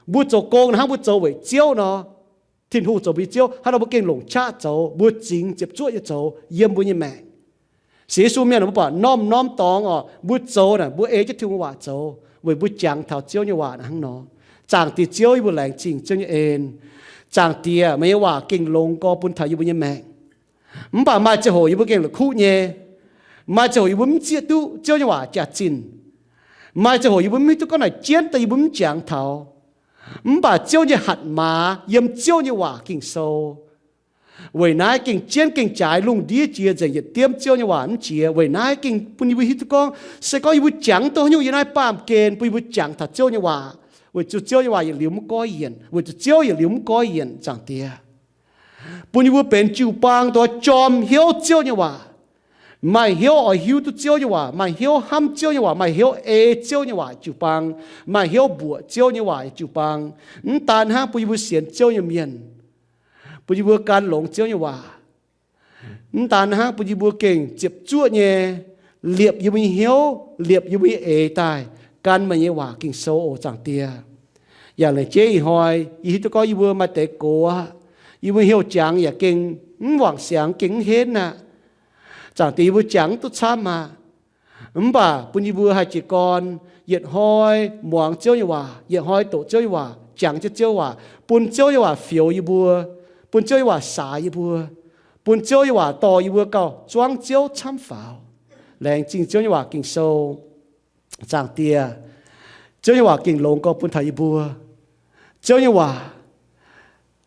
Mbuo zoux gong hnangv mbuo zoux weic Ziouv nor, Tin-Hungh zoux mbuo nyei Ziouv, hnangv nor mbuo gengh longc qaqv zoux, mbuo zingx ziepc zuoqv nyei zoux yiem mbuo nyei maengc. Sienx Yesu mienh mbuo buatc norm-norm dorngx oc, mbuo zoux naaic mbuo ei jienv Tin-Hungh waac zoux weic mbuo jangx taux Ziouv nyei waac naaic hnangv nor. Zaangc Diex Ziouv, yie mbuo laengz zingh Ziouv nyei en. Zaangc Diex, meih nyei waac gengh longx gorx bun taux yie mbuo nyei maengc. Mv baac maaih ziangh hoc yie mbuo gengh la'kuqv nyei. Maaih ziangh hoc yie mbuo mv zieqv duqv Ziouv nyei waac jaax-zinh. Maaih ziangh hoc yie mbuo mv hiuv duqv gorngv naaic jienv daaih yie mbuo mv jangx taux. Mv baac Ziouv nyei hatc maaz yiem Ziouv nyei waac Ging-Sou. Weic naaiv gengh jienv gengh jaaix lungh ndiev jiex nzengc, yietc diemv Ziouv nyei waac mv jiex. Weic naaiv gengh bun yie mbuo hiuv duqv gorngv se gorngv yie mbuo jangx duqv haaix nyungc yiem naaiv baamh gen bun yie mbuo jangx taux Ziouv nyei waac, weic zuqc Ziouv nyei waac yietc liuz mv goiv yienc, weic zuqc Ziouv yietc liuz mv goiv yienc, Zaangc Diex. Bun yie mbuo benx jiu-baang dongh jorm hnyouv Ziouv nyei waac, maaih hnyouv oix hiuv duqv Ziouv nyei waac, maaih hnyouv hnamv Ziouv nyei waac, maaih hnyouv ei Ziouv nyei waac jiu-baang, maaih hnyouv mbuoqc Ziouv nyei waac jiu-baang. Mv daan hnangv bun yie mbuo sienx Ziouv nyei mienh, bun yie mbuo gan longx Ziouv nyei waac. Mv daan hnangv bun yie mbuo gengh ziepc zuoqv nyei liepc yie mbuo nyei hnyouv, liepc yie mbuo nyei eix daaih gan meih nyei waac Ging-Sou oc, Zaangc Diex. Yaac laengz jeiv ih hnoi yie hiuv duqv gorngv yie mbuo maaih deix gox aqv. Yie mbuo hnyouv jangx yaac gengh mv wangc siangx, gengh mv henv aqv. Zaangc Diex, yie mbuo jangx mv duqv camv aqv. Mv baac bun yie mbuo haih jiez gorn yietc hnoi muangx Ziouv nyei waac, yietc hnoi doqc Ziouv nyei waac, jangx jienv Ziouv waac, bun Ziouv nyei waac fioux yie mbuo, bun Ziouv nyei waac saaix yie mbuo, bun Ziouv nyei waac dorh yie mbuo gauh zuangv Ziouv camv faaux. Laengz zingh Ziouv nyei waac Ging-Sou. Zaangc Diex, Ziouv nyei waac gengh longx gorx bun taux yie mbuo. Ziouv nyei waac,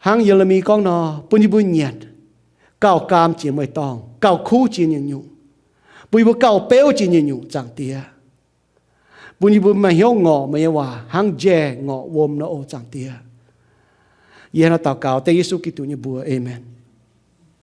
hnangv Ye^le^mi gorngv nor, bun yie mbuo nyanc gauh gaam jiex meih dorngh, gauh kuv jiex nyungc-nyungc, bun yie mbuo gauh beuv jiex nyungc-nyungc, Zaangc Diex. Bun yie mbuo maaih hnyouv ngorc meih nyei waac hnangv njaih ngorc wuom nor oc, Zaangc Diex. Yie hnangv naaiv daux gaux dengv Yesu Giduc nyei mbuox. Aamen.